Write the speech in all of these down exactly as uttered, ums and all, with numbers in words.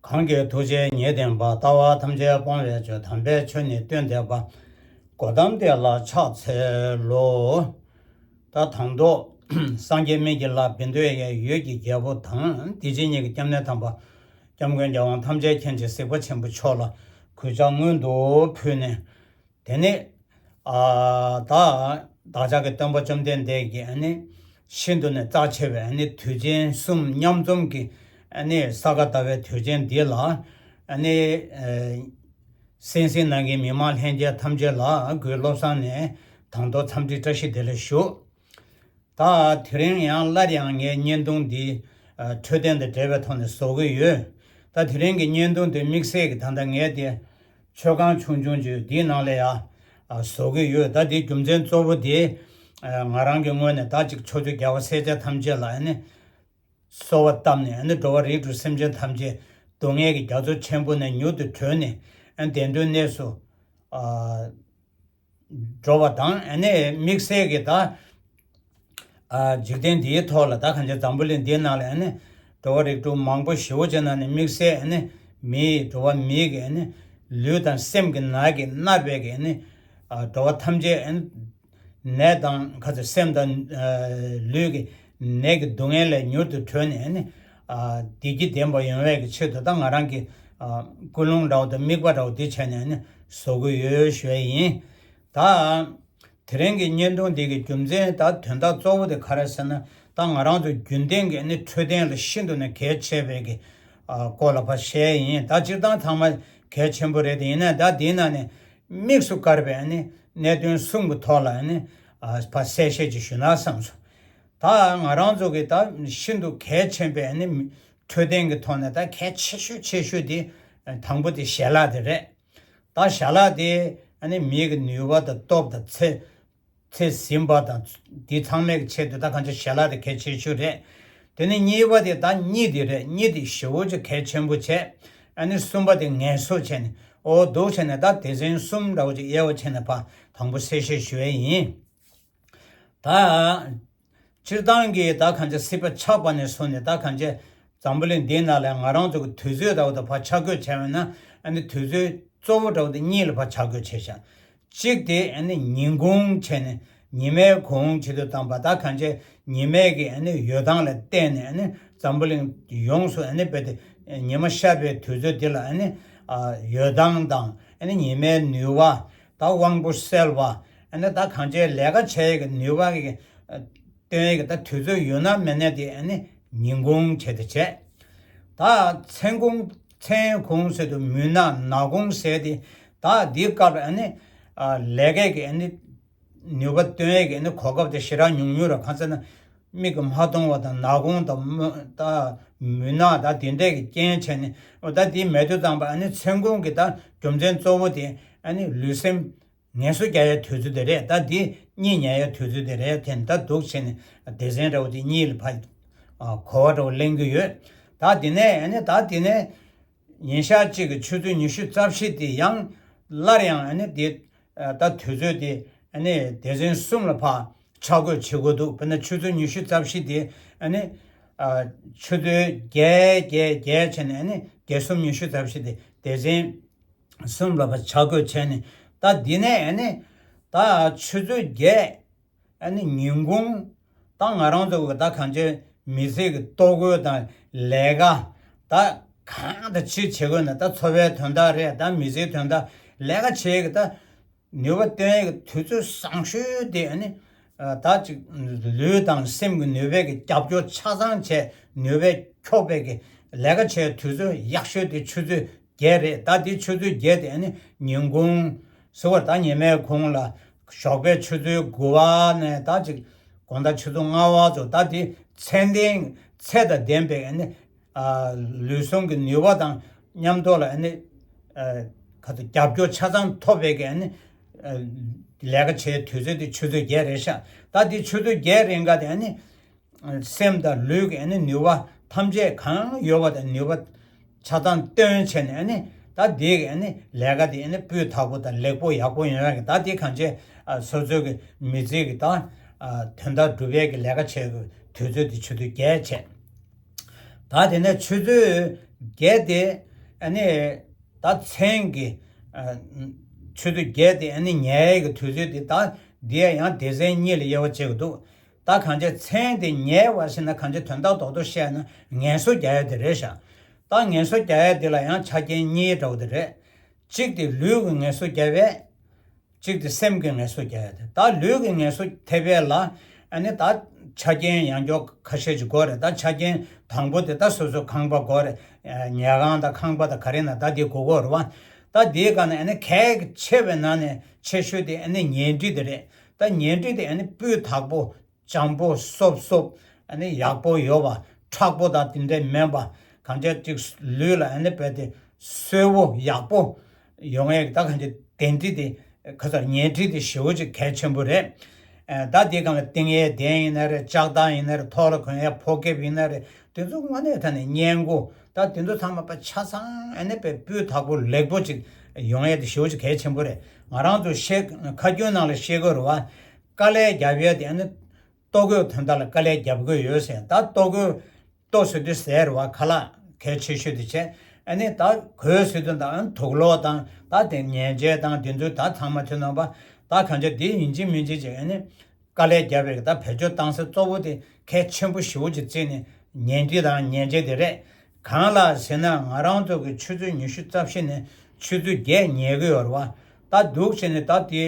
གང་གིས་ཐུགས་རྗེ་ཉིད་བསྟན་པ། ལྟ་བ་ཐམས་ཅད་སྤོང་བའི་ཆོས། དམ་པའི་ཆོས་ནི་སྟོན་མཛད་པ། གོ་ཏམ་དེ་ལ་ཕྱག་འཚལ་ལོ། ད་དང་ཐོག་སངས་རྒྱས་སྨན་གྱི་བླ་བཻ་ཌཱུརྱ་ཡི་འོད་ཀྱི་རྒྱལ་པོ་དང་། དེ་བཞིན་ཉིད་ཀྱི་སྐྱབས་གནས་དམ་པ་སྐྱབས་མགོན་རྒྱལ་དབང་ཐམས་ཅད་མཁྱེན་ཅིང་གཟིགས་པ་ཆེན་པོ་མཆོག་ལ་གུས་ཕྱག་སྔོན་དུ་ཕུལ་ནས། དེ་ནས་ཨ་ད་བདག་ཅག་གི་སྟོན་པ་བཅོམ་ལྡན་འདས་ཀྱི་ཨ་ནི་ཤིན་ཏུ་ནས་རྩ་ཆེ་བའི་ཨ་ནི་དུས་ཆེན་གསུམ་མཉམ་འཛོམས་ཀྱི་ཨ་ནི་ས་ག་ཟླ་བའི་དུས་ཆེན་འདི་ལ་ཨ་ནི་ཨ་གསན་གཟིགས་གནང་མཁན་མི་མང་ལྷན་རྒྱས་ཐམས་ཅད་ལ་གུས་བློ་བཟང་ནས་དང་ཐོག་འཚམས་འདྲི་བཀྲ་ཤིས་བདེ་ལེགས་ཞུ། ད་དེ་རིང་ཡང་སླར་ཡང་ངས་བརྙན་ཐུང་འདི་ཨ་འཕྲོད་བསྟེན་དང་འབྲེལ་བའི་ཐོག་ནས་བཟོ་གི་ཡོད། ད་དེ་རིང་གི་བརྙན་ཐུང་འདི་དམིགས་བསལ་གྱི་ད་ལྟ་ངས་དེ་མཆོད་ཁང་ཆུང་ཆུང་ཅིག་ཡོད། འདིའི་ནང་ལ་ཡང་ཨ་བཟོ་གི་ཡོད། ད་འདིའི་རྒྱུ་མཚན་གཙོ་བོ་དེ་ཨ་ང་རང་གི་ངོས་ནས་ད་ཅིག་ཕྱོགས་བཅུའི་རྒྱལ་བ་སྲས་བཅས་ཐམས་ཅད་ལ་ཨ་ནི་གསོལ་བ་བཏབ་ནས་ཨ་ནི་འགྲོ་བ་རིགས་དྲུག་སེམས་ཅན་ཐམས་ཅད་སྡུག་བསྔལ་གྱི་རྒྱ་མཚོ་ཆེན་པོ་ནས་མྱུར་དུ་གྲོལ་ནས་ཨ་ནི་བདེ་འགྲོའི་གནས་སུ་ཨ་འགྲོ་བ་དང་། ཨ་ནི་དམིགས་བསལ་གྱི་ད་ཨ་འཇིག་རྟེན་འདིའི་ཐོག་ལ་ད་གང་ཅི་འཛམ་བུ་གླིང་འདིའི་ནང་ལ་ཨ་ནི་འགྲོ་བ་རིགས་དྲུག་མང་པོ་ཞེ་པོ་ཅིག་ནང་ནས་དམིགས་བསལ་ཨ་ནི་མིའི་འགྲོ་བ་མིའི་གི་ཨ་ནི་ལུས་དང་སེམས་ཀྱི་ནང་གི་མནར་བའི་གི་ཨ་ནི་ཨ་འགྲོ་བ་ཐམས་ཅད་ཨ་ནི་ནད་དང་ཁ་ཚ་སེམས་དང་ཨ་ལུས་ཀྱི་ནད་ཀྱི་སྡུག་བསྔལ་ལས་མྱུར་དུ་གྲོལ་ནས་ཨ་ནི་ཨ་བདེ་སྐྱིད་ལྡན་པ་ཡོང་བའི་གི་ཆེད་དུ་ད་ང་རང་གི་ཨ་ཀུན་སློང་འདྲ་བོ་དང་དམིགས་པ་འདྲ་བོ་འདི་བྱས་ནས་ཨ་ནི་བཟོ་གི་ཡོད་ཞུ་ཡ་ཡིན། ད་དེ་རིང་གི་བརྙན་ཐུང་འདི་གི་རྒྱུ་མཚན་ད་དོན་དག་གཙོ་བོ་དེ་ག་རེ་ཟེར་ན། ད་ང་རང་ཚོ་རྒྱུན་ལྡན་གྱི་ཨ་ནི་འཕྲོད་བསྟེན་ལ་ཤིན་ཏུ་ནས་གལ་ཆེ་བའི་གི་ཨ་སྐོར་ལ་ཕར་བཤད་ཡིན། ད་སྤྱིར་བཏང་ཚང་མ་གལ་ཆེན་པོ་རེད་དེ། ཡིན་ནའི་ད་འདིའི་ནང་ནས་དམིགས་སུ་བཀར་བའི་ཨ་ནི་གནད་དོན་གསུམ་གྱི་ཐོག་ལ་ཨ་ནི་ཨ་ཕར་གསལ་བཤད་ཅིག་ཞུ་ན་བསམ་སོང་། ད་ང་རང་ཚོ་གི་ད་ཤིན་ཏུ་གལ་ཆེན་པའི་ཨ་ནི་འཕྲོད་བསྟེན་གྱི་ཐོག་ནས་ད་གལ་ཆེ་ཤོས་ཆེ་ཤོས་དེ་དང་པོ་དེ་ཞལ་ལག་དེ་རེད། ད་ཞལ་ལག་དེ་ཨ་ནི་མིའི་གི་ནུས་པ་དང་སྟོབས་དང་ཚེ་ཚེ་ཟིན་པ་དང་འདི་ཚང་མའི་གི་ཆེད་དུ་ད་གང་ཅི་ཞལ་ལག་དེ་གལ་ཆེ་ཤོས་རེད། དེ་ནས་གཉིས་པ་དེ་ད་གཉིད་དེ་རེད། གཉིད་དེ་ཞེ་པོ་ཅིག་གལ་ཆེན་པོ་བྱས། ཨ་ནི་གསུམ་པ་དེ་ངལ་གསོ་བྱས་ནས་འོ་འདུག་བྱས་ནས་ད་སྡེ་ཚན་གསུམ་འདྲ་བོ་ཅིག་དབྱེ་བ་ཕྱེ་ནས་ཕར་དང་པོ་གསལ་བཤད་ཞུ་ཡས་ཡིན། ད་སྤྱིར་བཏང་གི་ད་གང་ཅི་སྲིད་པ་ཆགས་པ་ནས་བཟུང་ནས་ད་གང་ཅི་འཛམ་བུ་གླིང་འདིའི་ནང་ལ་ང་རང་ཚོ་གི་དུས་ཚོད་འདྲ་བོ་དང་ཕར་ཆ་བགོས་བྱས་པ་ན། ཨ་ནི་དུས་ཚོད་གཙོ་བོ་འདྲ་བོ་དེ་གཉིས་ལ་ཕར་ཆ་བགོས་བྱས་ཤག་གཅིག་དེ་ཨ་ནི་ཉིན་གུང་བྱས་ནས་ཉི་མའི་གུང་བྱེད་དུ་བཏང་པ། ད་གང་ཅི་ཉི་མའི་གི་ཨ་ནི་འོད་མདངས་ལ་བརྟེན་ནས་ཨ་ནི་འཛམ་བུ་གླིང་ཡོངས་སུ་ཨ་ནི་རྦད་དེ་ཉི་མ་ཤར་བའི་དུས་ཚོད་འདི་ལ་ཨ་ནི་ཨ་འོད་མདངས་དང་ཨ་ནི་ཉི་མའི་ནུས་པ་དང་དབང་པོ་གསལ་བ། ཨ་ནི་ད་གང་ཅི་ལས་ཀ་བྱེད་ཡས་ཀྱི་ནུས་པ་གི་ཨ་སྟོན་ཡས་ཀྱི་ད་དུས་ཚོད་ཡོད་ན་མེད་ན་དེ་ཨ་ནི་ཉིན་གུང་བྱེད་དུ་བྱས། ད་མཚན་གུང་མཚན་གུང་ཟེར་དུས་མུན་ནག་ནག་གུང་ཟེར་དེ། ད་འདི་སྐབས་ཨ་ནི་ཨ་ལས་ཀའི་གི་ཨ་ནི་ནུས་པ་སྟོན་ཡས་ཀྱི་ཨ་ནི་གོ་སྐབས་དེ་ཞེ་དྲག་ཉུང་ཉུང་རེད། གང་ཟེར་ན་མིག་གིས་མ་མཐོང་བ་དང་ནག་གུང་དང་མུ་ད་མུན་ནག་ད་དེ་འདྲས་ཀྱི་རྐྱེན་བྱས་ནས། འོ་ད་དེ་མེད་དུས་ཙམ་པ་ཨ་ནི་མཚན་གུང་གི་ད་རྒྱུ་མཚན་གཙོ་བོ་དེ་ཨ་ནི་ལུས་སེམས་ངལ་གསོ་རྒྱག་ཡའི་དུས་ཚོད་དེ་རེད། ད་འདི་གཉིད་ཉལ་ཡའི་དུས་ཚོད་དེ་རེད། དེ་ནི་ད་འདུག་བྱས་ནས་སྡེ་ཚན་འདྲ་བོ་དེ་གཉིས་ལ་ཕར་ཨ་གོ་བ་འདྲ་བོ་ལེན་གྱི་ཡོད། ད་དེ་ནས་ཨ་ནི་ད་དེ་ནས་ཉིན་ཞག་གཅིག་གི་ཆུ་ཚོད་ཉི་ཤུ་རྩ་བཞི་དེ་ཡང་སླར་ཡང་ཨ་ནི་དེ་ཨ་ད་དུས་ཚོད་དེ་ཨ་ནི་སྡེ་ཚན་གསུམ་ལ་ཕར་ཆ་བགོས་བྱེད་དགོས་འདུག་དཔེར་ན་ཆུ་ཚོད་ཉི་ཤུ་རྩ་བཞི་དེ་ཨ་ནི་ཨ་ཆུ་ཚོད་བརྒྱད་བརྒྱད་བརྒྱད་བྱས་ནས་ཨ་ནི་བརྒྱད་གསུམ་ཉི་ཤུ་རྩ་བཞི་དེ་སྡེ་ཚན་གསུམ་ལ་ཕར་ཆ་བགོས་བྱས་ནས། ད་འདི་ནས་ཨ་ནི་ད་ཆུ་ཚོད་བརྒྱད་ཨ་ནི་ཉིན་གུང་ད་ང་རང་ཚོ་གི་ད་གང་ཅི་མི་ཚེ་གི་ལྟོ་གོས་དང་ལས་ཀ་ད་གང་ད་ཅི་བྱེད་དགོས་ན། ད་འཚོ་བའི་དོན་དག་རེད། ད་མི་ཚེའི་དོན་དག་ལས་ཀ་བྱེད་ཀྱི་ད་ནུས་པ་བཏོན་ཡས་ཀྱི་དུས་ཚོད་བཟང་ཤོས་དེ་ཨ་ནི་ཨ་ད་ཅིག་ལུས་དང་སེམས་ཀྱི་ནུས་པའི་གི་རྒྱབ་སྐྱོར་ཆ་ཚང་བྱས། ནུས་པས་འཁྱོག་པའི་གི་ལས་ཀ་བྱེད་དུས་ཚོད་ཡག་ཤོས་དེ་ཆུ་ཚོད་བརྒྱད་རེད། ད་དེ་ཆུ་ཚོད་བརྒྱད་དེ་ཨ་ནི་ཉིན་གུང་ཟེར་བ་ད་ཉི་མའི་གུང་ལ་ཞོགས་པའི་ཆུ་ཚོད་དགུ་པ་ནས་ད་ཅིག་དགོང་དག་ཆུ་ཚོད་ལྔ་པ་ཚོ། ད་དེ་ཚད་ལྡན་ཚད་དང་ལྡན་པའི་ཨ་ནི་ཨ་ལུས་ཟུངས་ཀྱི་ནུས་པ་དང་མཉམ་དུ་ལ་ཨ་ནི་ཨ་ག་ཚོད་རྒྱབ་སྐྱོར་ཆ་ཚང་ཐོབ་པའི་གི་ཨ་ནི་ཨ་ལས་ཀ་བྱེད་དུས་ཚོད་དེ་ཆུ་ཚོད་བརྒྱད་རེད་ཤག་ད་དེ་ཆུ་ཚོད་བརྒྱད་རིང་ག་དེ་ཨ་ནི་སེམས་དང་ལུས་ཀྱི་ཨ་ནི་ནུས་པ་ཐམས་ཅད་གང་ཡོད་པ་དང་ནུས་པ་ཆ་ཚང་བཏོན་བྱས་ནས་ཨ་ནི་ད་དེ་གི་ཨ་ནི་ལས་ཀ་དེ་ཨ་ནི་སྤུས་དག་པོ་དང་ལེགས་པོ་ཡག་པོ་ཡོང་ཡ་གི། ད་དེ་གང་ཅི་ཨ་སོ་སོའི་གི་མི་ཚེ་གི་ད་ཨ་དོན་དག་སྒྲུབ་ཡས་ཀྱི་ལས་ཀ་བྱེད་དགོས་དུས་ཚོད་དེ་ཆུ་ཚོད་བརྒྱད་བྱས། ད་དེ་ནས་ཆུ་ཚོད་བརྒྱད་དེ་ ཨ་ནི་ད་མཚན་གྱི་ཨ་ཆུ་ཚོད་བརྒྱད་དེ་ཨ་ནི་ཉལ་ཡས་ཀྱི་དུས་ཚོད་དེ། ད་འདི་ཡང་སྡེ་ཚན་གཉིས་ལ་དབྱེ་བ་ཕྱེ་གི་འདུག་ད་གང་ཅི་མཚན་དེ་ཉལ་བ་ཟེར་ན་གང་ཅི་དོན་དག་རྡོག་རྡོག་བཤད་ན་ངལ་གསོ་རྒྱག་ཡས་དེ་རེད་ཤག་ད་ངལ་གསོ་རྒྱག་ཡས་དེ་ལ་ཡང་ཆ་རྐྱེན་གཉིས་འདྲ་བོ་དེ་རེད། གཅིག་དེ་ལུས་ཀྱི་ངལ་གསོ་རྒྱག་པས། གཅིག་དེ་སེམས་ཀྱི་ངལ་གསོ་རྒྱག་ཡ་དེ། ད་ལུས་ཀྱི་ངལ་གསོ་ཐེབས་ཡས་ལ་ཨ་ནི་ད་ཆ་རྐྱེན་ཡང་སྐྱོ་ཁ་ཤས་ཅིག་དགོས་རེད། ད་ཆ་རྐྱེན་དང་པོ་དེ་ད་སོ་སོ་ཁང་པ་དགོས་རེད། ཉལ་ཁང་དང་ཁང་པ་དང་ག་རེ་ན་ད་དེ་དགོས་དགོས་རེད་བ། ད་དེའི་སྒང་ནས་ཨ་ནི་གལ་ཆེ་བའི་ནང་ནས་ཆེ་ཤོས་དེ་ཨ་ནི་ཉལ་ཁྲི་དེ་རེད། ད་ཉལ་ཁྲི་དེ་ཨ་ནི་སྤུས་དག་པོ། འཇམ་པོ་སོབ་སོབ། ཨ་ནི་ཡག་པོ་ཡོད་པ། མཁྲེགས་པོ་དང་དེ་འདྲས་མིན་པ། གང་ཅི་ཅིག་ལུས་ལ་ཨ་ནི་རྦད་དེ་གསོ་བོ་ཡག་པོ་ཡོང་ཡས་ཀྱི་ད་གང་ཅི་གདན་ཁྲི་དེ། ཁ་སང་ཉལ་ཁྲི་དེ་ཞེ་པོ་ཅིག་གལ་ཆེན་པོ་རེད། ཨ་ད་དེ་སྒང་ལ་བཏིང་ཡས་གདན་ཡིན་ན་རེད། ལྕགས་ཐག་ཡིན་ན་རེད། ཐོག་ལ་གོན་ཡས་ཕོ་ཁེབས་ཡིན་ན་རེད། དེ་ཚོ་དངོས་གནས་ད་ནི་སྔས་མགོ་ད་དེ་ཚོ་ཚང་མ་པ་ཆ་ཚང་ཨ་ནི་པའི་སྤུས་དག་པོ་ལེགས་པོ་ཅིག་ཡོང་ཡས་དེ་ཞེ་པོ་ཅིག་གལ་ཆེན་པོ་རེད། ང་རང་ཚོ་བཤད་ཁ་རྒྱུན་ནང་ལ་བཤད་དགོས་རེད་བ། དཀའ་ལས་རྒྱབ་ཡས་དེ་ཨ་ནི། ལྟོ་གོས་དོན་དག་ལ་དཀའ་ལས་རྒྱབ་དགོས་ཡོད་ཟེར། ད་ལྟོ་གོས་ལྟོ་ཟེར་དུས་ཟེར་བ་ཁ་ལག་གལ་ཆེ་ཤོས་དེ་བྱས། ཨ་ནི་ད་གོས་ཟེར་དུས་ད་དུག་ལོག་དང་ད་དེ་ཉལ་ཆས་དང་དེ་ཚོ་ད་ཚང་མ་ཐོན་ནོ་པ། ད་གང་ཅི་དེ་ཡིན་གཅིག་མིན་གཅིག་ཅིག་ཨ་ནི་དཀའ་ལས་རྒྱབ་པའི་ད་བེད་སྤྱོད་བཏང་ས་གཙོ་བོ་དེ་གལ་ཆེན་པོ་ཞེ་པོ་ཅིག་བརྩིས་ནས་ཉལ་ཁྲི་དང་ཉལ་ཆས་དེ་རེད། གང་ལགས་ཟེར་ན་ང་རང་ཚོ་གི་ཆུ་ཚོད་ཉི་ཤུ་རྩ་བཞི་ནས་ཆུ་ཚོད་བརྒྱད་ཉལ་གི་ཡོད་རེད་བ། ད་འདུག་བྱས་ནས་ད་དེ་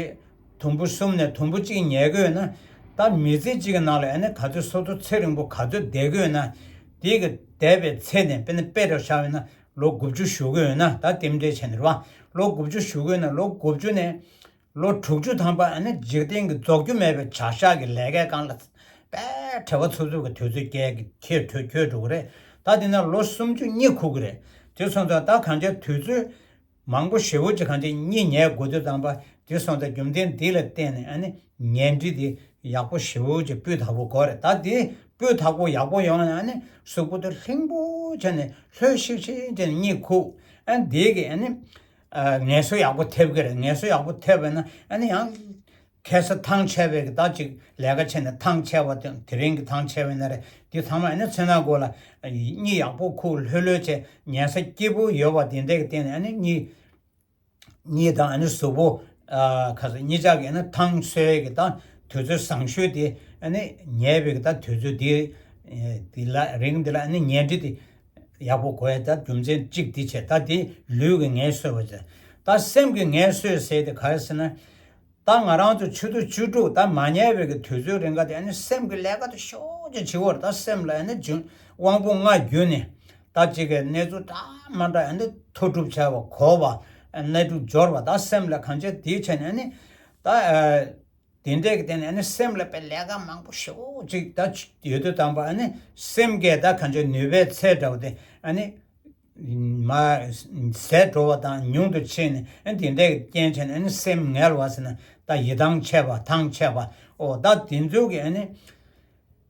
དུམ་བུ་གསུམ་ནས་དུམ་བུ་གཅིག་ཉལ་གི་ཡོད་ན། ད་མི་ཚེ་གཅིག་གི་ནང་ལ་ཨ་ནི་ག་ཚོད་སོ་ཚོད་ཚེ་རིང་པོ་ག་ཚོད་བསྡད་གི་ཡོད་ན། དེ་གི་བསྡད་པའི་ཚེ་ནས་དཔེར་ན་དཔེ་འདྲ་བཞག་ཡོད་ན་ལོ་དགུ་བཅུ་བཞུགས་གི་ཡོད་ན། ད་རྟེན་འབྲེལ་བྱས་ནས་རེད་བ། ལོ་དགུ་བཅུ་བཞུགས་གི་ཡོད་ན་ལོ་དགུ་བཅུ་ནས། ལོ་དྲུག་ཅུ་ཐམ་པ་ཨ་ནི་འཇིག་རྟེན་གྱི་རྫོགས་རྒྱུ་མེད་པའི་བྱ་གཞག་གི་ལས་ཀའི་སྒང་ལ་དཔེ་བྲེལ་བ་འཚུབ་འཚུབ་ཀྱི་དུས་ཚོད་བསྐྱལ་གྱི་ཁྱེད་ཐོས་ཁྱོད་འགྲོ་གི་རེད། ད་དེ་ན་ལོ་སུམ་ཅུ་གཉིད་ཁུག་གི་རེད། དེ་སོང་ཙང་ད་གང་ཅི་དུས་ཚོད་མང་པོ་ཞེ་པོ་ཅིག་གང་ཅི་གཉིད་ཉལ་དགོས་དུས་ཙམ་པ་དེ་སོང་ཙང་རྒྱུ་མཚན་འདི་ལ་བརྟེན་ནས་ཨ་ནི་ཉལ་ཁྲི་དེ་ཡག་པོ་ཞེ་པོ་ཅིག་སྤུས་དག་པོ་དགོས་རེད། ད་དེ་སྤུས་དག་པོ་ཡག་པོ་ཡོང་ན་ཨ་ནི་གཟུགས་པོ་དེ་ལྷིང་པོ་བྱས་ནས་ལྷོད་ཤིག་ཤིག་བྱས་ནས་གཉིད་ཁུག་ཨ་ནི་དེ་གི་ཨ་ནི། ངལ་གསོ་ཡག་པོ་ཐེབས་ཀྱི་རེད། ངལ་གསོ་ཡག་པོ་ཐེབས་པས་ན་ཨ་ནི་ཡང་ཁ་སང་ཐང་ཆད་པའི་གི་ད་ཅིག་ལས་ཀ་བྱས་ནས་ཐང་ཆད་པ་དེ་དེ་རིང་གི་ཐང་ཆད་པ་ཡིན་ན་རེད། དེ་ཚང་མ་ཨ་ནི་མཚན་ནག་མགོ་ལ་གཉིད་ཡག་པོ་ཁུག་ལྷོད་ལྷོད་བྱས་ཉལ་ས་སྐྱིད་པོ་ཡོད་པ་དེ་འདྲ་གི་སྟེང་ནས་ཨ་ནི་གཉིད་གཉིད་དང་ཨ་ནི་གཟུགས་པོ་ཁ་སང་གཉིད་ཆག་གི་ཨ་ནི་ཐང་གསོས་གི་ད་དུས་ཚོད་བཟང་ཤོས་དེ་ཨ་ནི་ཉལ་བའི་གི་ད་དུས་ཚོད་དེ་དེ་ལ་རིང་དེ་ལ་ཨ་ནི་ཉལ་ཁྲི་དེ། ཡག་པོ་དགོས་ཡ་ད་རྒྱུ་མཚན་གཅིག་འདི་བྱས། ད་འདི་ལུས་ཀྱི་ངལ་གསོ་བ་བྱས། ད་སེམས་ཀྱི་ངལ་གསོ་ཟེར་དེ་ག་རེ་ཟེར་ན། ད་ང་རང་ཚོ་ཆུ་ཚོད་བཅུ་དྲུག་ད་མ་ཉལ་བའི་གི་དུས་ཚོད་རིང་ག་དེ་ཨ་ནི་སེམས་ཀྱི་ལས་ཀ་དེ་ཤོག་ཅིག་བྱེད་དགོས་རེད། ད་སེམས་ལ་ཨ་ནི་འཇུ་དབང་པོ་ལྔ་བརྒྱུད་ནས་ད་ཅིག་གི་གནས་ཚུལ་འདྲ་མ་འདྲ་ཨ་ནི་མཐོ་སྒྲུབ་བྱས་པ་གོ་བ་གནས་གྲུབ་འབྱོར་བ་ད་སེམས་ལ་གང་བྱས་དེ་བྱས་ནས་ཨ་ནི་ད། དེ་འདྲས་ཀྱི་སྟེང་ནས་ཨ་ནི་སེམས་ལ་དཔེ་ལས་ཀ་མང་པོ་ཞེ་པོ་ཅིག་ད་ཡོད་དུས་ཙམ་པ་ཨ་ནི་སེམས་ཀྱི་ད་གང་ཅི་ནུས་པའི་ཚད་འདྲ་བོ་དེ་ཨ་ནི་མ་ཟད་འགྲོ་བ་དང་ཉུང་དུ་ཕྱིན་ནས་ཨ་ནི་དེ་འདྲས་ཀྱི་རྐྱེན་བྱས་ནས་ཨ་ནི་སེམས་ངལ་བ་ཟེར་ན་ད་ཡིད་ཐང་ཆད་པ་ཐང་ཆད་པ་ཨོ་ད་དེ་ཚོ་གི་ཨ་ནི།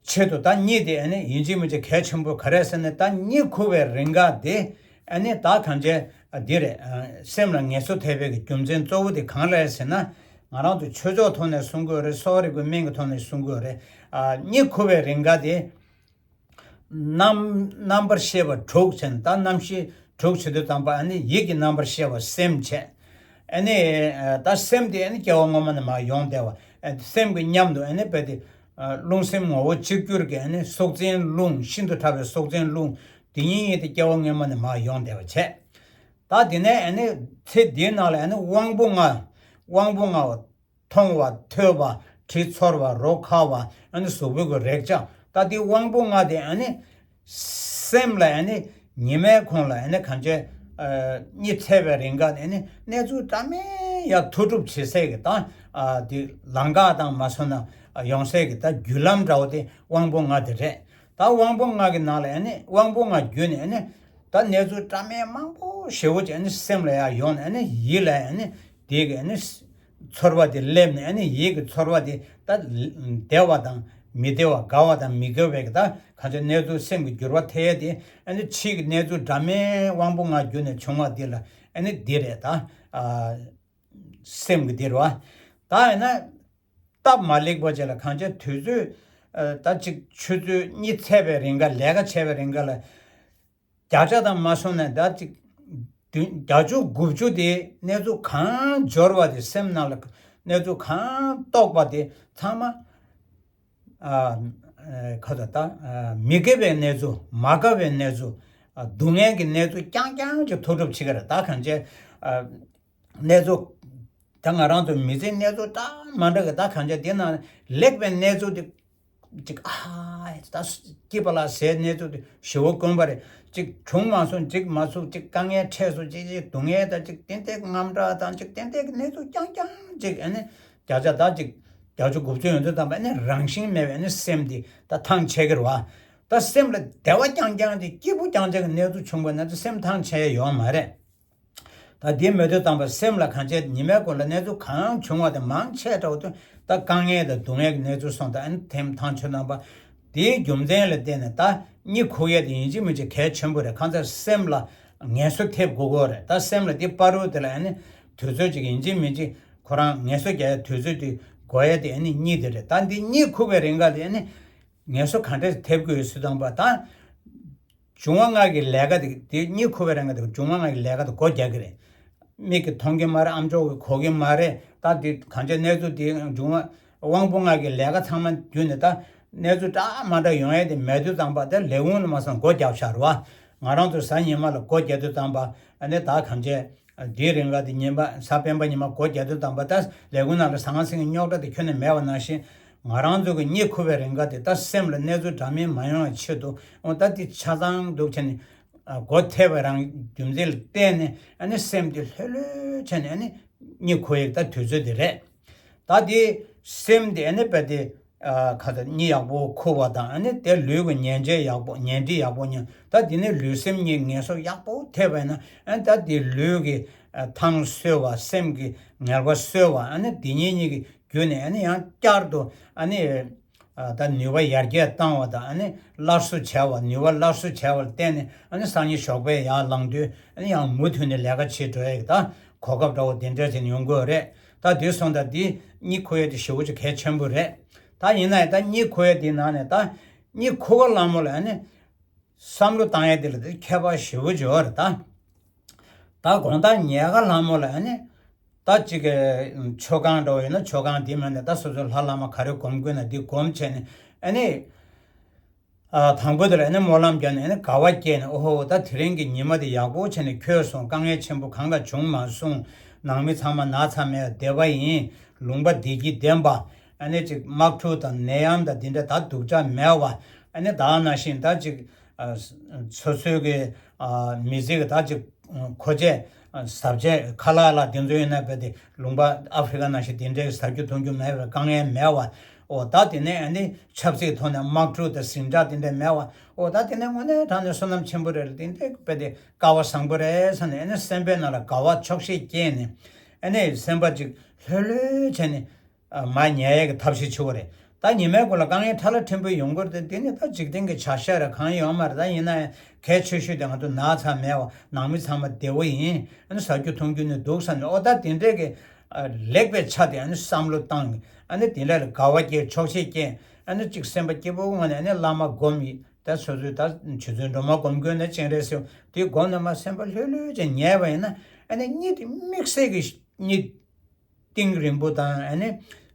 ཆེད་དུ་ད་གཉིད་དེ་ཨ་ནི་ཡིན་གཅིག་མིན་གཅིག་གལ་ཆེན་པོ་ག་རེ་ཟེར་ན་ད་གཉིད་ཁུག་པའི་རིང་ག་དེ་ཨ་ནི་ད་གང་བྱས་འདི་རེད། སེམས་ལ་ངལ་གསོ་ཐེབས་པའི་གི་རྒྱུ་མཚན་གཙོ་བོ་དེ་གང་རེད་ཟེར་ན། ང་རང་ཚོ་ཆོས་ཕྱོགས་ཐོག་ནས་གསུང་གི་ཡོད་རེད། གསོ་བ་རིག་པའི་སྨན་གྱི་ཐོག་ནས་གསུང་གི་ཡོད་རེད། གཉིད་ཁུག་པའི་རིང་ག་དེ་རྣམ་རྣམ་པར་ཤེས་པ་དྲུག་ཟེར་ན་ད་རྣམ་ཤེས་དྲུག་བྱེད་དུས་ཙམ་པ་ཨ་ནི་ཡིད་ཀྱི་རྣམ་པར་ཤེས་པ་སེམས་བྱས། ཨ་ནི་ད་སེམས་དེ་ཨ་ནི་སྐྱེ་བ་སྔོན་མ་ནས་མར་ཡོང་བསྡད་པ། སེམས་ཀྱི་མཉམ་དུ་ཨ་ནི་རྦད་དེ་རླུང་སེམས་ངོ་བོ་གཅིག་གྱུར་གྱི་ཨ་ནི་སྲོག་འཛིན་རླུང་ཤིན་ཏུ་ཕྲ་བའི་སྲོག་འཛིན་རླུང་དེ་ཉིད་ཉིད་དེ་སྐྱེ་བ་སྔོན་མ་ནས་མར་ཡོང་བསྡད་པ་བྱས། ད་དེ་ནས་ཨ་ནི་ཚེ་འདིའི་ནང་ལ་ཨ་ནི་དབང་པོ་ལྔ། དབང་པོ་ལྔ་བ། མཐོང་བ་ཐོས་པ་དྲི་ཚོར་བ་རོ་ཁ་བ་ཨ་ནི་གཟུགས་པོའི་གི་རེག་བྱ་ད་དེ་དབང་པོ་ལྔ་དེ་ཨ་ནི། སེམས་ལ་ཨ་ནི་ཉི་མའི་གུང་ལ་ཨ་ནི་གང་བྱས། གཉིད་སད་པའི་རིང་ག་ནས་ཨ་ནི་གནས་ཚུལ་འདྲ་མིན་ཡར་མཐོ་སྒྲུབ་བྱེད་སའི་གི་ད་དེ་ལམ་ཁ་དང་མ་སོང་ན་ཡོང་སའི་གི་ད་བརྒྱུད་ལམ་འདྲ་བོ་དེ་དབང་པོ་ལྔ་དེ་རེད། ད་དབང་པོ་ལྔ་གི་ནང་ལ་ཨ་ནི་དབང་པོ་ལྔ་བརྒྱུད་ནས་ཨ་ནི་ད་གནས་ཚུལ་འདྲ་མིན་མང་པོ་ཞེ་པོ་ཅིག་ཨ་ནི་སེམས་ལ་ཡར་ཡོང་ནས་ཨ་ནི་ཡིད་ལ་ཨ་ནི་དེ་གི་ཨ་ནི། ཚོར་བ་དེ་སླེབས་ནས་ཨ་ནི་ཡིད་ཀྱི་ཚོར་བ་དེ་ད་བདེ་བ་དང་མི་བདེ་བ་དགའ་བ་དང་མི་དགའ་བའི་གི་ད་གང་ཅི་གནས་ཚུལ་སེམས་ཀྱི་འགྱུར་བ་ཐེབས་ཡས་དེ་ཨ་ནི་ཕྱིའི་གི་གནས་ཚུལ་འདྲ་མིན་དབང་པོ་ལྔ་བརྒྱུད་ནས་བྱུང་བ་འདི་ལ་ཨ་ནི་འདི་རེད་ད། སེམས་ཀྱི་འདི་རེད་བ། ད་ཡིན་ན་སྟབས་མ་ལེགས་པ་ཅིག་ལ་གང་ཅི་དུས་ཚོད་ད་ཅིག་ཆུ་ཚོད་གཉིད་ཚད་པའི་རིང་ག་ལས་ཀ་བྱས་པའི་རིང་ག་ལ། བརྒྱ་ཆ་དང་མ་སོང་ན་ད་ཅིག་ བདུན་བརྒྱད་ཅུ་དགུ་བཅུ་དེ་གནས་ཚུལ་གང་འབྱོར་བ་དེ་སེམས་ནང་ལ་གནས་ཚུལ་གང་རྟོགས་པ་དེ་ཚང་མ། ཨ་ཁ་ཚ་ད་ཨ་མི་དགེ་བའི་གནས་ཚུལ་མ་དགའ་བའི་གནས་ཚུལ། ཨ་སྡུག་བསྔལ་གྱི་གནས་ཚུལ་རྐྱང་རྐྱང་ཅིག་ཐུགས་སྒྲུབ་བྱེད་ཀྱི་རེད། ད་གང་བྱས་ཨ་གནས་ཚུལ་ད་ང་རང་ཚོ་མི་ཚེའི་གནས་ཚུལ་འདྲ་མ་འདྲ་གི་ད་གང་བྱས་དེ་ནང་ལེགས་པའི་གནས་ཚུལ་དེ་ཅིག་ཨ་ད་སྐྱིད་པ་ལ་ཟས་གནས་ཚུལ་དེ་ཞེ་པོ་དཀོན་པ་རེད། ཅིག་བྱུང་མ་སོང་འགྲིག་མ་སོང་ཅིག་དཀའ་ངལ་འཕྲད་སོང་ཅིག་ཅིག་སྡུག་བསྔལ་དང་ཅིག་ཏན་ཏན་དངངས་སྐྲག་དང་ཅིག་ཏན་ཏན་གྱི་གནས་ཚུལ་རྐྱང་རྐྱང་ཅིག་ཨ་ནི་བརྒྱ་ཆ་ད་ཅིག་བརྒྱད་ཅུ་དགུ་བཅུ་ཡོད་དུས་ཙམ་པ་ཨ་ནི་རང་བཞིན་མེད་པའི་ཨ་ནི་སེམས་འདི་ད་ཐང་ཆད་ཀྱི་རེད་བ། ད་སེམས་ལ་བདེ་བ་རྐྱང་རྐྱང་དེ་སྐྱིད་པོ་རྐྱང་རྐྱང་གི་གནས་ཚུལ་བྱུང་བ་ན་ད་སེམས་ཐང་ཆད་ཡ་ཡོད་མ་རེད། ད་འདི་མེད་དུས་ཙམ་པ་སེམས་ལ་གང་བྱས་ཉི་མའི་གུང་ལ་གནས་ཚུལ་གང་བྱུང་བ་དེ་མང་ཆེ་དྲགས་དུས་ད་དཀའ་ངལ་དང་སྡུག་བསྔལ་གྱི་གནས་ཚུལ་སོང་ད་ཨ་ནི་ཐེམ་ཐང་ཆད་ཙམ་པ། དེའི་རྒྱུ་མཚན་ལ་བརྟེན་ནས་ད་གཉིད་ཁུག་ཡས་དེ་ཡིན་གཅིག་མིན་གཅིག་གལ་ཆེན་པོ་རེད། གང་ལྟར་སེམས་ལ་ངལ་གསོ་ཐེབས་དགོས་ཀྱི་རེད། ད་སེམས་ལ་དེ་བར་དུ་དེ་ལ་ཨ་ནི་དུས་ཚོད་ཅིག་ཡིན་གཅིག་མིན་གཅིག་ཁོ་རང་ངལ་གསོ་རྒྱག་ཡས་དུས་ཚོད་དེ་དགོས་ཡས་དེ་ཨ་ནི་གཉིད་དེ་རེད། ད་འདི་གཉིད་ཁུག་པའི་རིང་ག་དེ་ཨ་ནི་ངལ་གསོ་ག་འདྲས་ཐེབས་དགོས་ཡོད་ཟེར་དུས་ཙམ་པ་ད། འབྱུང་བ་ལྔ་གི་ལས་ཀ་དེ་དེ་གཉིད་ཁུག་པའི་རིང་ག་དེ་འབྱུང་བ་ལྔ་གི་ལས་ཀ་དེ་སྒོ་རྒྱག་གི་རེད། མིག་གིས་མཐོང་གི་མ་རེད། ཨམ་ཅོག་གིས་གོ་གི་མ་རེད། ད་དེ་གང་ཅི་གནས་ཚུལ་དེ་འབྱུང་བ་དབང་པོ་ལྔ་གི་ལས་ཀ་ཚང་མ་བརྒྱུད་ནས་ད་གནས་ཚུལ་འདྲ་མ་འདྲ་ཡོང་ཡས་དེ་མེད་དུས་ཙམ་པ་དེ་ལས་ཁུངས་ལ་མ་སོང་སྒོ་རྒྱབ་བཞག་རེད་བ། ང་རང་ཚོ་གཟའ་ཉི་མ་ལ་སྒོ་རྒྱག་དུས་ཙམ་པ་ཨ་ནི་ད་གང་ཅི། དེའི་རིང་ག་དེ་ཉིན་པ་གཟའ་སྤེན་པ་ཉི་མ་སྒོ་རྒྱག་དུས་ཙམ་པ་ད་ལས་ཁུངས་ནང་ལ་ཟང་ཟིང་གི་རྙོག་དྲ་དེ་ཁྱོན་ནས་མེད་པ་ནང་བཞིན། ང་རང་ཚོ་གི་གཉིད་ཁུག་པའི་རིང་ག་དེ་ད་སེམས་ལ་གནས་ཚུལ་འདྲ་མིན་མ་ཡོང་བའི་ཆེད་དུ་འོ་ད་དེ་ཆ་ཚང་འདུག་བྱས་ནས་སྒོ་ཐེབས་པ་རང་རྒྱུ་མཚན་ལ་བརྟེན་ནས་ཨ་ནི་སེམས་དེ་ལྷོད་ལྷོད་བྱས་ནས་ཨ་ནི་གཉིད་ཁུག་ཡས་ད་དུས་ཚོད་དེ་རེད། ད་དེ་སེམས་དེ་ཨ་ནི་བས་དེ། ཁ་ཚ་གཉིད་ཡག་པོ་ཁུག་པ་དང་ཨ་ནི་དེ་ལུས་ཀྱི་ཉལ་འདྲིས་ཡག་པོ་ཉལ་འདྲིས་ཡག་པོ་ཉལ་ད་དེ་ནས་ལུས་སེམས་གཉིས་ངལ་གསོ་ཡག་པོ་ཐེབས་པས་ན་ཨ་ནི་ད་དེ་ལུས་ཀྱི་ཐང་གསོ་བ་སེམས་ཀྱི་ངལ་བ་གསོ་བ་ཨ་ནི་དེ་གཉིས་གཉིས་ཀྱི་བརྒྱུད་ནས་ཨ་ནི་ཡང་བསྐྱར་དུ་ཨ་ནི་ད་ནུས་པ་ཡར་རྒྱས་བཏང་བ་དང་ཨ་ནི་སླར་གསོ་བྱས་པ་ནུས་པ་སླར་གསོ་བྱས་པ་ལ་བརྟེན་ནས་ཨ་ནི་སང་ཉིན་ཞོགས་པའི་ཡར་ལངས་དུས་ཨ་ནི་ཡང་མུ་མཐུད་ནས་ལས་ཀ་བྱེད་འགྲོ་ཡག་ད་གོ་སྐབས་འདྲ་བོ་དེ་འདྲ་ཞིག་ཡོང་གི་ཡོད་རེད། ད་དེ་སོང་ད་དེ་གཉིད་ཁུག་ཡས་དེ་ཞེ་པོ་ཅིག་གལ་ཆེན་པོ་རེད། ད་ཡིན་ན་ཡང་ད་གཉིད་ཁུག་ཡས་དེའི་ནང་ནས་ད་གཉིད་ཁུག་པ་ལ་མོ་ལ་ཨ་ནི་བསམ་བློ་བཏང་ཡས་དེ་ལ་དེ་ཁྱད་པར་ཞེ་པོ་ཅིག་ཡོད་རེད་ད། ད་དགོང་དག་ཉལ་ཁ་ལ་མོ་ལ་ཨ་ནི་ད་ཅིག་གི་མཆོད་ཁང་འདྲ་བོ་ཡོད་ན་མཆོད་ཁང་དེ་མིན་ན་ད་སོ་སོའི་ལྷ་བླ་མ་ག་རེ་སྒོམ་དགོས་ན་དེ་སྒོམ་བྱས་ནས་ཨ་ནི། ཨ་དང་པོ་དེ་ལ་ཨ་ནི་སྨོན་ལམ་བརྒྱབ་ནས་ཨ་ནི་དགའ་བ་སྐྱེས་ནས་ཨོ་ཧོ་ད་དེ་རིང་གི་ཉི་མ་དེ་ཡག་པོ་བྱས་ནས་འཁྱོལ་སོང་། དཀའ་ངལ་ཆེན་པོ་གང་ག་བྱུང་མ་སོང་། ནང་མི་ཚང་མ་ན་ཚ་མེད་བདེ་བ་ཡིན། ལུང་པ་བདེ་སྐྱིད་ལྡན་པ། ཨ་ནི་ཅིག་དམག་འཁྲུག་དང་ནད་ཡམས་དང་དེ་འདྲ་ད་སྡུག་ཅག་མེད་པ། ཨ་ནི་ད་ནང་བཞིན་ད་ཅིག་ཨ་སོ་སོའི་གི་ཨ་མི་ཚེ་གི་ད་ཅིག་མཁོ་ཆས་ཟབ་ཆས་ཁ་ལག་ལ་དེ་ཚོ་ཡིན་ན་བས་ཏེ་ལུང་པ་ཨ་ཧྥེ་རི་ཀ་ནང་བཞིན་དེ་འདྲའི་ཟ་རྒྱུ་འཐུང་རྒྱུ་མེད་པའི་དཀའ་ངལ་མེད་པ། འོ་ད་དེ་ནས་ཨ་ནི་ཆབ་སྲིད་ཐོག་ནས་དམག་འཁྲུག་དང་ཟིང་ཁྲག་དེ་འདྲ་མེད་པ། འོ་ད་དེ་ནས་དངོས་གནས་དྲང་གནས་བསོད་ནམས་ཆེན་པོ་རེད་ལ་དེ་འདྲའི་བས་ཏེ་སྐལ་བ་བཟང་པོ་རེད་ཟེར་ནས་ཨ་ནི་སེམས་པའི་ནང་ལ་དགའ་བ་ཆོག་ཤེས་སྐྱེས་ནས་ཨ་ནི་སེམས་པ་ཅིག་ལྷོད་ལྷོད་བྱས་ནས་མར་ཉལ་ཡས་ཀྱི་ཐབས་ཤེས་བྱེད་དགོས་རེད། ད་ཉི་མའི་གུང་ལ་དཀའ་ངལ་ཕྲ་ལ་ཕྲན་བུ་ཡོང་གི་རེད་དེ་དེ་ནི་ད་འཇིག་རྟེན་གྱི་བྱ་བཞག་རེད། གང་ཡོང་མ་རེད། ད་ཡིན་ན་ཡང་གལ་ཆེ་ཤོས་དེ་ང་ཚོ་ན་ཚ་མེད་པ་ནང་མི་ཚང་མ་བདེ་བོ་ཡིན། ཨ་ནི་ཟ་རྒྱུ་འཐུང་རྒྱུ་ནི་འདུག་བསམ་ནས་ཨོ་ད་དེ་འདྲས་ཀྱི་ལེགས་པའི་ཆ་དེ་ཨ་ནི་བསམ་བློ་བཏང་། ཨ་ནི་དེ་འདྲ་ལ་དགའ་བ་སྐྱེ་ཆོག་ཤེས་སྐྱེ། ཨ་ནི་གཅིག་སེམས་པ་སྐྱིད་པོ་ངང་ནས་ཨ་ནི་བླ་མ་སྒོམ་ཡིན་ད་སོ་སོའི་ད་ཆུ་ཚོད་སྒྲོལ་མ་སྒོམ་དགོས་ན་སྤྱན་རས་གཟིགས་དེ་སྒོམ་ནས་མ་སེམས་པ་ལྷོད་ལྷོད་ཅིག་ཉལ་བ་ཡིན་ན་ཨ་ནི་གཉིད་དེ་དམིགས་བསལ་གྱི་གཉིད། གཏིང་རིང་པོ་དང་ཨ་ནི་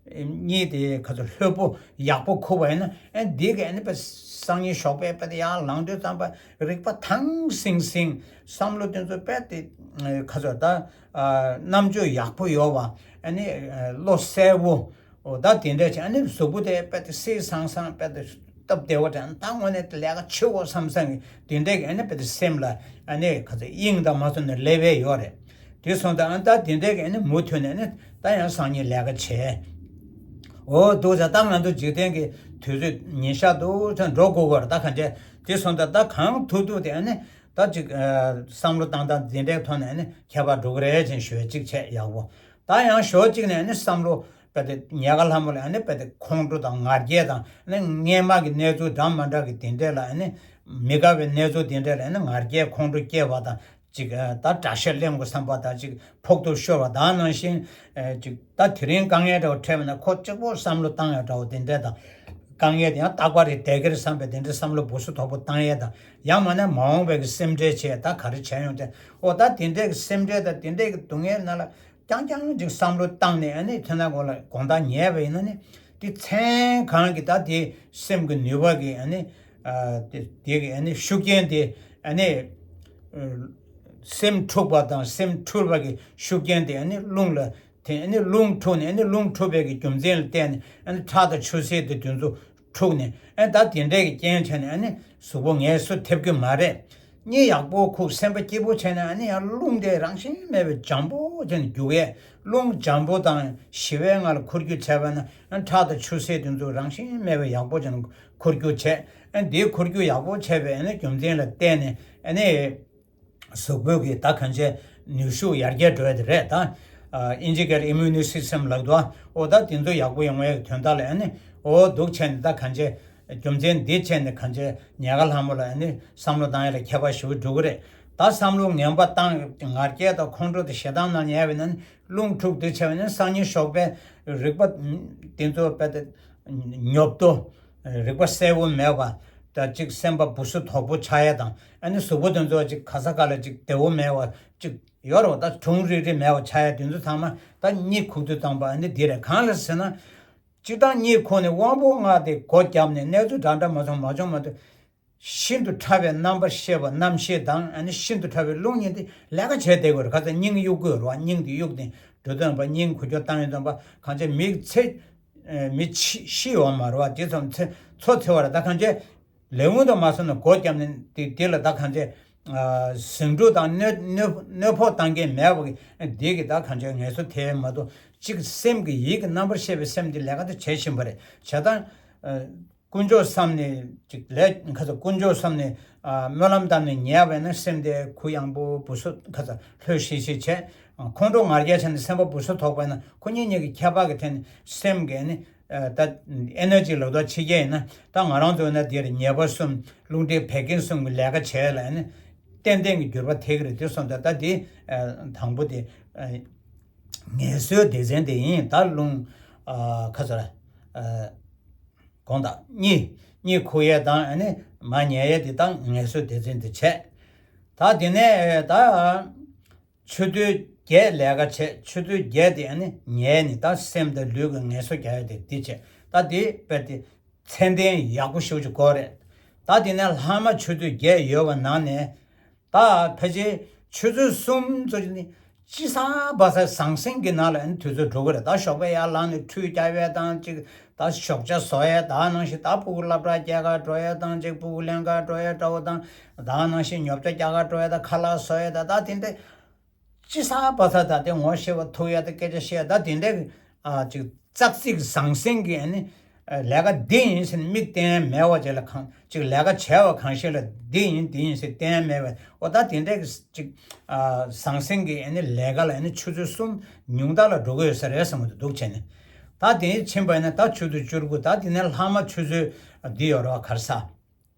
གཉིད་དེ་ག་ཚོད་ལྷོད་པོ་ཡག་པོ་ཁུག་པ་ཡིན་ན་ཨ་ནི་འདི་ག་ཨ་ནི་པ་སང་ཉིན་ཞོགས་པའི་པ་དེ་ཡར་ལངས་དུས་ཙམ་པ་རིག་པ་ཐང་སིང་སིང་བསམ་བློ་དེ་ཚོ་པད་དེ་ག་ཚོད་ད་རྣམ་དཔྱོད་ཡག་པོ་ཡོད་པ་ཨ་ནི་བློ་གསལ་པོ་འོ་ད་དེ་འདྲ་བྱས་ཨ་ནི་གཟུགས་པོ་དེ་པད་དེ་སིང་སང་སང་པད་དེ། སྟབས་བདེ་བ་དྲན་ད་དངོས་གནས་ལས་ཀ་ཆེ་བོ་བསམ་བསམ་གི་དེ་འདྲས་ཀྱི་ཨ་ནི་བེད་སེམས་ལ་ཨ་ནི་ག་ཚོད་དབྱིངས་དང་མ་སོང་ནས་སླེབས་པས་ཡོད་རེད། དེ་སོང་ཙང་ཨ་ད་དེ་འདྲས་ཀྱི་ཨ་ནི་མུ་མཐུད་ནས་ཨ་ནི་ད་ཡང་སང་ཉིན་ལས་ཀ་བྱས། འོ་འདུག་ཙང་ད་ང་ཚོ་འཇིག་རྟེན་གྱི་དུས་ཚོད་ཉིན་ཞག་འདུག་ཙང་འགྲོ་དགོས་གོ་རེད། ད་ག་འདྲས་དེ་སོང་ཙང་ད་གང་ཐུབ་ཐུབ་དེ་ཨ་ནི་ད་ཅིག་བསམ་བློ་བཏང་སྟངས་དེ་འདྲས་ཐོག་ནས་ཨ་ནི་ཁྱད་པར་འགྲོ་གི་རེད་ཅེས་ཞུ་བ་གཅིག་བྱས་ཡག་པོ། ད་ཡང་ཞོགས་གཅིག་ནས་ཨ་ནི་བསམ་བློ། པ་དེ་ཉལ་ཁ་ལྷ་མོ་ལ་ཨ་ནི་པ་དེ་ཁོང་ཁྲོ་དང་ང་རྒྱལ་དང་ཨ་ནི་སྔས་མ་གི་གནས་ཚུལ་འདྲ་མ་འདྲ་གི་དེ་འདྲས་ལ་ཨ་ནི་མི་དགའ་བའི་གནས་ཚུལ་དེ་འདྲས་ལ་ཨ་ནི་ང་རྒྱལ་ཁོང་ཁྲོ་སྐྱེ་བ་དང་ཅིག་ད་དགྲ་ཤ་ལེན་དགོས་བསམ་པ་དང་ཅིག་ཕོག་ཐུག་ཤོར་བ་དང་ནང་བཞིན་ཅིག་ད་དེ་རིང་དཀའ་ངལ་འདྲ་བོ་འཕྲད་པ་ན་ཁོ་གཅིག་པོ་བསམ་བློ་བཏང་ཡ་འདྲ་བོ་དེ་འདྲས་དང་ དཀའ་ངལ་དེ་ཡང་རྟག་པ་རེད་བསྡད་ཀྱི་རེད་བསམ་པའི་དེ་འདྲའི་བསམ་བློ་སྦུག་སུ་དོག་པོ་བཏང་ཡས་དང་། ཡང་མིན་ན་མ་འོངས་པའི་གི་སེམས་ཁྲལ་བྱས་ད་ག་རེ་བྱས་ཡོང་དེ། ཨོ་ད་དེ་འདྲའི་གི་སེམས་ཁྲལ་དང་དེ་འདྲའི་གི་སྡུག་བསྔལ་ནང་ལ་རྐྱང་རྐྱང་ཅིག་བསམ་བློ་བཏང་ནས། ཨ་ནི་དེ་ན་གོང་ལ་དགོང་དག་ཉལ་བ་ཡིན་ན་ནི། དེ་མཚན་གང་གི་ད་དེ་སེམས་ཀྱི་ནུས་པ་གི་ཨ་ནི་ཨ་དེ་དེ་གི་ཨ་ནི་ཤུགས་རྐྱེན་དེ། ཨ་ནི་སེམས་འཁྲུགས་པ་དང་སེམས་འཁྲུལ་བ་གི་ཤུགས་རྐྱེན་དེ་ཨ་ནི་རླུང་ལ། དེ་ཨ་ནི་རླུང་འཁྲུགས་ནས། ཨ་ནི་རླུང་འཁྲུགས་པའི་གི་རྒྱུ་མཚན་ལ་བརྟེན་ནས། ཨ་ནི་ཁྲག་དང་ཆུ་སེར་དེ་དེ་ཚོ་འཁྲུགས་ནས། ཨ་ནི་ད་དེ་འདྲའི་གི་རྐྱེན་བྱས་ནས་ཨ་ནི་གཟུགས་པོ་ངལ་གསོ་ཐེབས་ཀྱི་མ་རེད། གཉིད་ཡག་པོ་ཁུག་སེམས་པ་སྐྱིད་པོ་བྱས་ནས། ཨ་ནི་ཡང་རླུང་དེ་རང་བཞིན་མེད་པའི་འཇམ་པོ་བྱས་ནས་རྒྱུག་ཡས། རླུང་འཇམ་པོ་དང་ཞི་བའི་ངང་ལ་འཁོར་རྒྱུག་བྱས་པ་ན། ཨ་ནི་ཁྲག་དང་ཆུ་སེར་དེ་ཚོ་རང་བཞིན་མེད་པའི་ཡག་པོ་བྱས་ནས་འཁོར་རྒྱུག་བྱས། ཨ་ནི་དེའི་འཁོར་རྒྱུག་ཡག་པོ་བྱས་པའི་ཨ་ནི་རྒྱུ་མཚན་ལ་བརྟེན་ནས། ཨ་ནི་གཟུགས་པོའི་གི་ད་གང་བྱས་ནུས་ཤུགས་ཡར་རྒྱས་འགྲོ་ཡ་དེ་རེད་ད། ཨ་ཨིན་ཇི་སྐད་ལ་ཨི་མུ་ནི་སི་སི་ཊམ་ལབ་འདུག་ཨོ་ད་དེ་ཚོ་ཡག་པོ་ཡོང་བའི་དོན་དག་ལ། ཨ་ནི་ཨོ་འདུག་བྱས་ནས་ད་གང་བྱས་རྒྱུ་མཚན་འདི་བྱས་ནས་གང་བྱས་ཉལ་ཁ་ལྷ་མོ་ལ་ཨ་ནི་བསམ་བློ་བཏང་ཡ་ལ་ཁྱད་པར་ཞེ་པོ་འགྲོ་གི་རེད། ད་བསམ་བློ་ངན་པ་བཏང་ངར་སྐད་དང་ཁོང་ཁྲོ་དང་ཞེ་སྡང་ནང་ཉལ་བས་ན་ནི་རླུང་འཁྲུགས་འདི་བྱས་པས་ན་སང་ཉིན་ཞོགས་པའི་རིག་པ་དེ་ཚོ་དཔེ་དེ་ཉོབ་ཏོ། རིག་པ་གསལ་བོ་མེད་པ། ད་ཅིག་སེམས་པ་སྦུ་སུ་དོག་པོ་ཆགས་ཡས་དང་། ཨ་ནི་གཟུགས་པོ་དེ་ཚོ་ཅིག་ག་ས་ག་ལ་ཅིག་བདེ་བོ་མེད་པ་ཅིག་ཡོད་རེད་བ། ད་གྲུང་རིག་རིག་མེད་པ་ཆགས་ཡས་དེ་ཚོ་ཚང་མ་ད་གཉིད་ཁུག་དུས་ཙམ་པ་ཨ་ནི་འདི་རེད། གང་ལ་ཟེར་ན། སྤྱིར་བཏང་གཉིད་ཁུག་ནས་དབང་པོ་ལྔ་དེ་སྒོ་བརྒྱབ་ནས་གནས་ཚུལ་འདྲ་འདྲ་མ་སོང་མ་བྱུང་མ་ཐུབ། ཤིན་ཏུ་ཕྲ་བའི་རྣམ་པར་ཤེས་པ་རྣམ་ཤེས་དང་། ཨ་ནི་ཤིན་ཏུ་ཕྲ་བའི་རླུང་གཉིས་དེ་ལས་ཀ་བྱས་བསྡད་དགོས་རེད། ཁ་སང་སྙིང་གཡུག་དགོས་རེད་བ། སྙིང་དེ་གཡུག་ནས་འགྲོ་དུས་ཙམ་པ་སྙིང་འགུལ་སྐྱོད་བཏང་ཡོང་དུས་ཙམ་པ་གང་བྱས་མི་ཚེ། ཨེ་མི་ཤི་ཤི་ཡོང་མ་རེད་བ། དེ་ཙམ་ཚེ་འཚོ་ཚེ་བ་རེད། ད་གང་བྱས་ལས་ངན་དུ་མ་སོང་ན་སྒོ་བརྒྱབ་ནས་དེ་དེ་ལ་ད་གང་བྱས་ཟིང་འཁྲུག་དང་གནོད་གནོད་གནོད་ཕོག་བཏང་མཁན་མེད་པ་གི་དེ་གི་ད་གང་བྱས་ངལ་གསོ་ཐེབས་མ་གཏོགས། གཅིག་སེམས་ཀྱི་ཡིད་ཀྱི་རྣམ་པར་ཤེས་པའི་སེམས་དེ་ལས་ཀ་དེ་བྱེད་བཞིན་པ་རེད། བྱས་ཙང་། དཀོན་མཆོག་བསམ་ནས་ཅིག་ལས་ཁ་ཚ་དཀོན་མཆོག་བསམ་ནས་ཨ་སྨོན་ལམ་བཏབ་ནས་ཉལ་བས་ན་སེམས་དེ་གུ་ཡངས་པོ་སྦུ་སུ་ཁ་ཚ་ལྷོད་ཤིག་ཤིག་བྱས། ཁོང་ཁྲོ་ངར་སྐད་བྱས་ནས་སེམས་པ་སྦུ་སུ་དོག་པས་ན། ཁོ་གཉིས་གཉིས་ཀྱི་ཁྱད་པར་གྱི་ཐད་ནས་སེམས་ཀྱི་ནི་ད་ཨེ་ནར་ཇི་ལབ་དོ་ཕྱི་རྒྱལ་ཡིན་ན། ད་ང་རང་ཚོ་ན་འདིར་ཉེས་པ་གསུམ་རླུང་མཁྲིས་བད་ཀན་གསུམ་གྱི་ལས་ཀ་བྱས་ལ་ནི་ཏན་ཏན་གྱི་འགྱུར་བ་ཐེབས་ཀྱི་རེད། དེ་སོང་ཙང་ད་འདི་དང་པོ་དེ་ངལ་གསོའི་སྡེ་ཚན་དེ་ཡིན། ད་རླུང་ཁ་ཚ་ལ། དགོངས་དག་གཉིད། གཉིད་ཁུག་ཡས་དང་ཨ་ནི་མར་ཉལ་ཡས་དེ་དང་ངལ་གསོ་སྡེ་ཚན་དེ་བྱས། ད་དེ་ནས་ད་ཆུ་ཚོད་བརྒྱད་ལས་ཀ་བྱས། ཆུ་ཚོད་བརྒྱད་དེ་ཨ་ནི་ཉལ་ནས་ད་སེམས་དང་ལུས་ཀྱི་ངལ་གསོ་རྒྱག་ཡས་དེ་དེ་བྱས། ད་དེ་དཔེ་དེ་ཚད་ལྡན་ཡག་པོ་ཞེ་པོ་ཅིག་དགོས་རེད། ད་དེ་ནས་ལྷག་མ་ཆུ་ཚོད་བརྒྱད་ཡོལ་བ་ནང་ནས། ད་ཕལ་ཆེར་ཆུ་ཚོད་གསུམ་ཙམ་ནི་ཅི་ས་བ་ས་ཟང་ཟིང་གི་ནང་ལ་ཨ་ནི་དུས་ཚོད་འགྲོ་གི་རེད། ད་ཞོགས་པ་ཡར་ལངས་ནས་ཁྲུས་རྒྱག་ཡས་དང་ཅིག་ད་ཞོགས་ཇ་བཟོ་ཡས། ད་ནང་བཞིན་ད་སྤུ་གུ་སློབ་གྲྭ་སྐྱེལ་ག་འགྲོ་ཡས་དང་ཅིག་སྤུ་གུ་ལེན་ག་འགྲོ་ཡས་འདྲ་བོ་དང་། ད་ནང་བཞིན་ཉོ་ཆ་རྒྱག་ག་འགྲོ་ཡས་དང་ཁ་ལག་བཟོ་ཡས་དང་། ད་དེ་འདྲ་ཅི་ས་བ་ས་ད་དེ་ངོ་ཤེས་པ་ཐུག་ཡས་དང་སྐད་ཆ་བཤད་ཡས་ད་དེ་འདྲ་གི་ཨ་ཅིག་ཙག་ཙིག་ཟང་ཟིང་གི་ཨ་ནི་ལས་ཀ་འདི་ཡིན་ཟེར་ནས་མིག་བསྟན་མེད་པ་ཅིག་ལ། གང་ཅིག་ལས་ཀ་བྱས་པ་གང་ཞིག་ལ་འདི་ཡིན་འདི་ཡིན་ཟེར་བསྟན་མེད་པས། ཨོ་ད་དེ་འདྲ་གི་ཅིག་ཨ་ཟང་ཟིང་གི་ཨ་ནི་ལས་ཀ་ལ་ཨ་ནི་ཆུ་ཚོད་གསུམ་ཉུང་མཐའ་ལ་འགྲོ་གི་ཡོད་ས་རེད་བསམ་གི་འདུག་བྱས་ནས། ད་དེ་ཕྱིན་པ་ཡིན་ན་ད་ཆུ་ཚོད་བཅུ་དགུ། ད་དེ་ནས་ལྷག་མ་ཆུ་ཚོད་འདི་ཡོད་རེད་བ། ག་རེ་ཟ།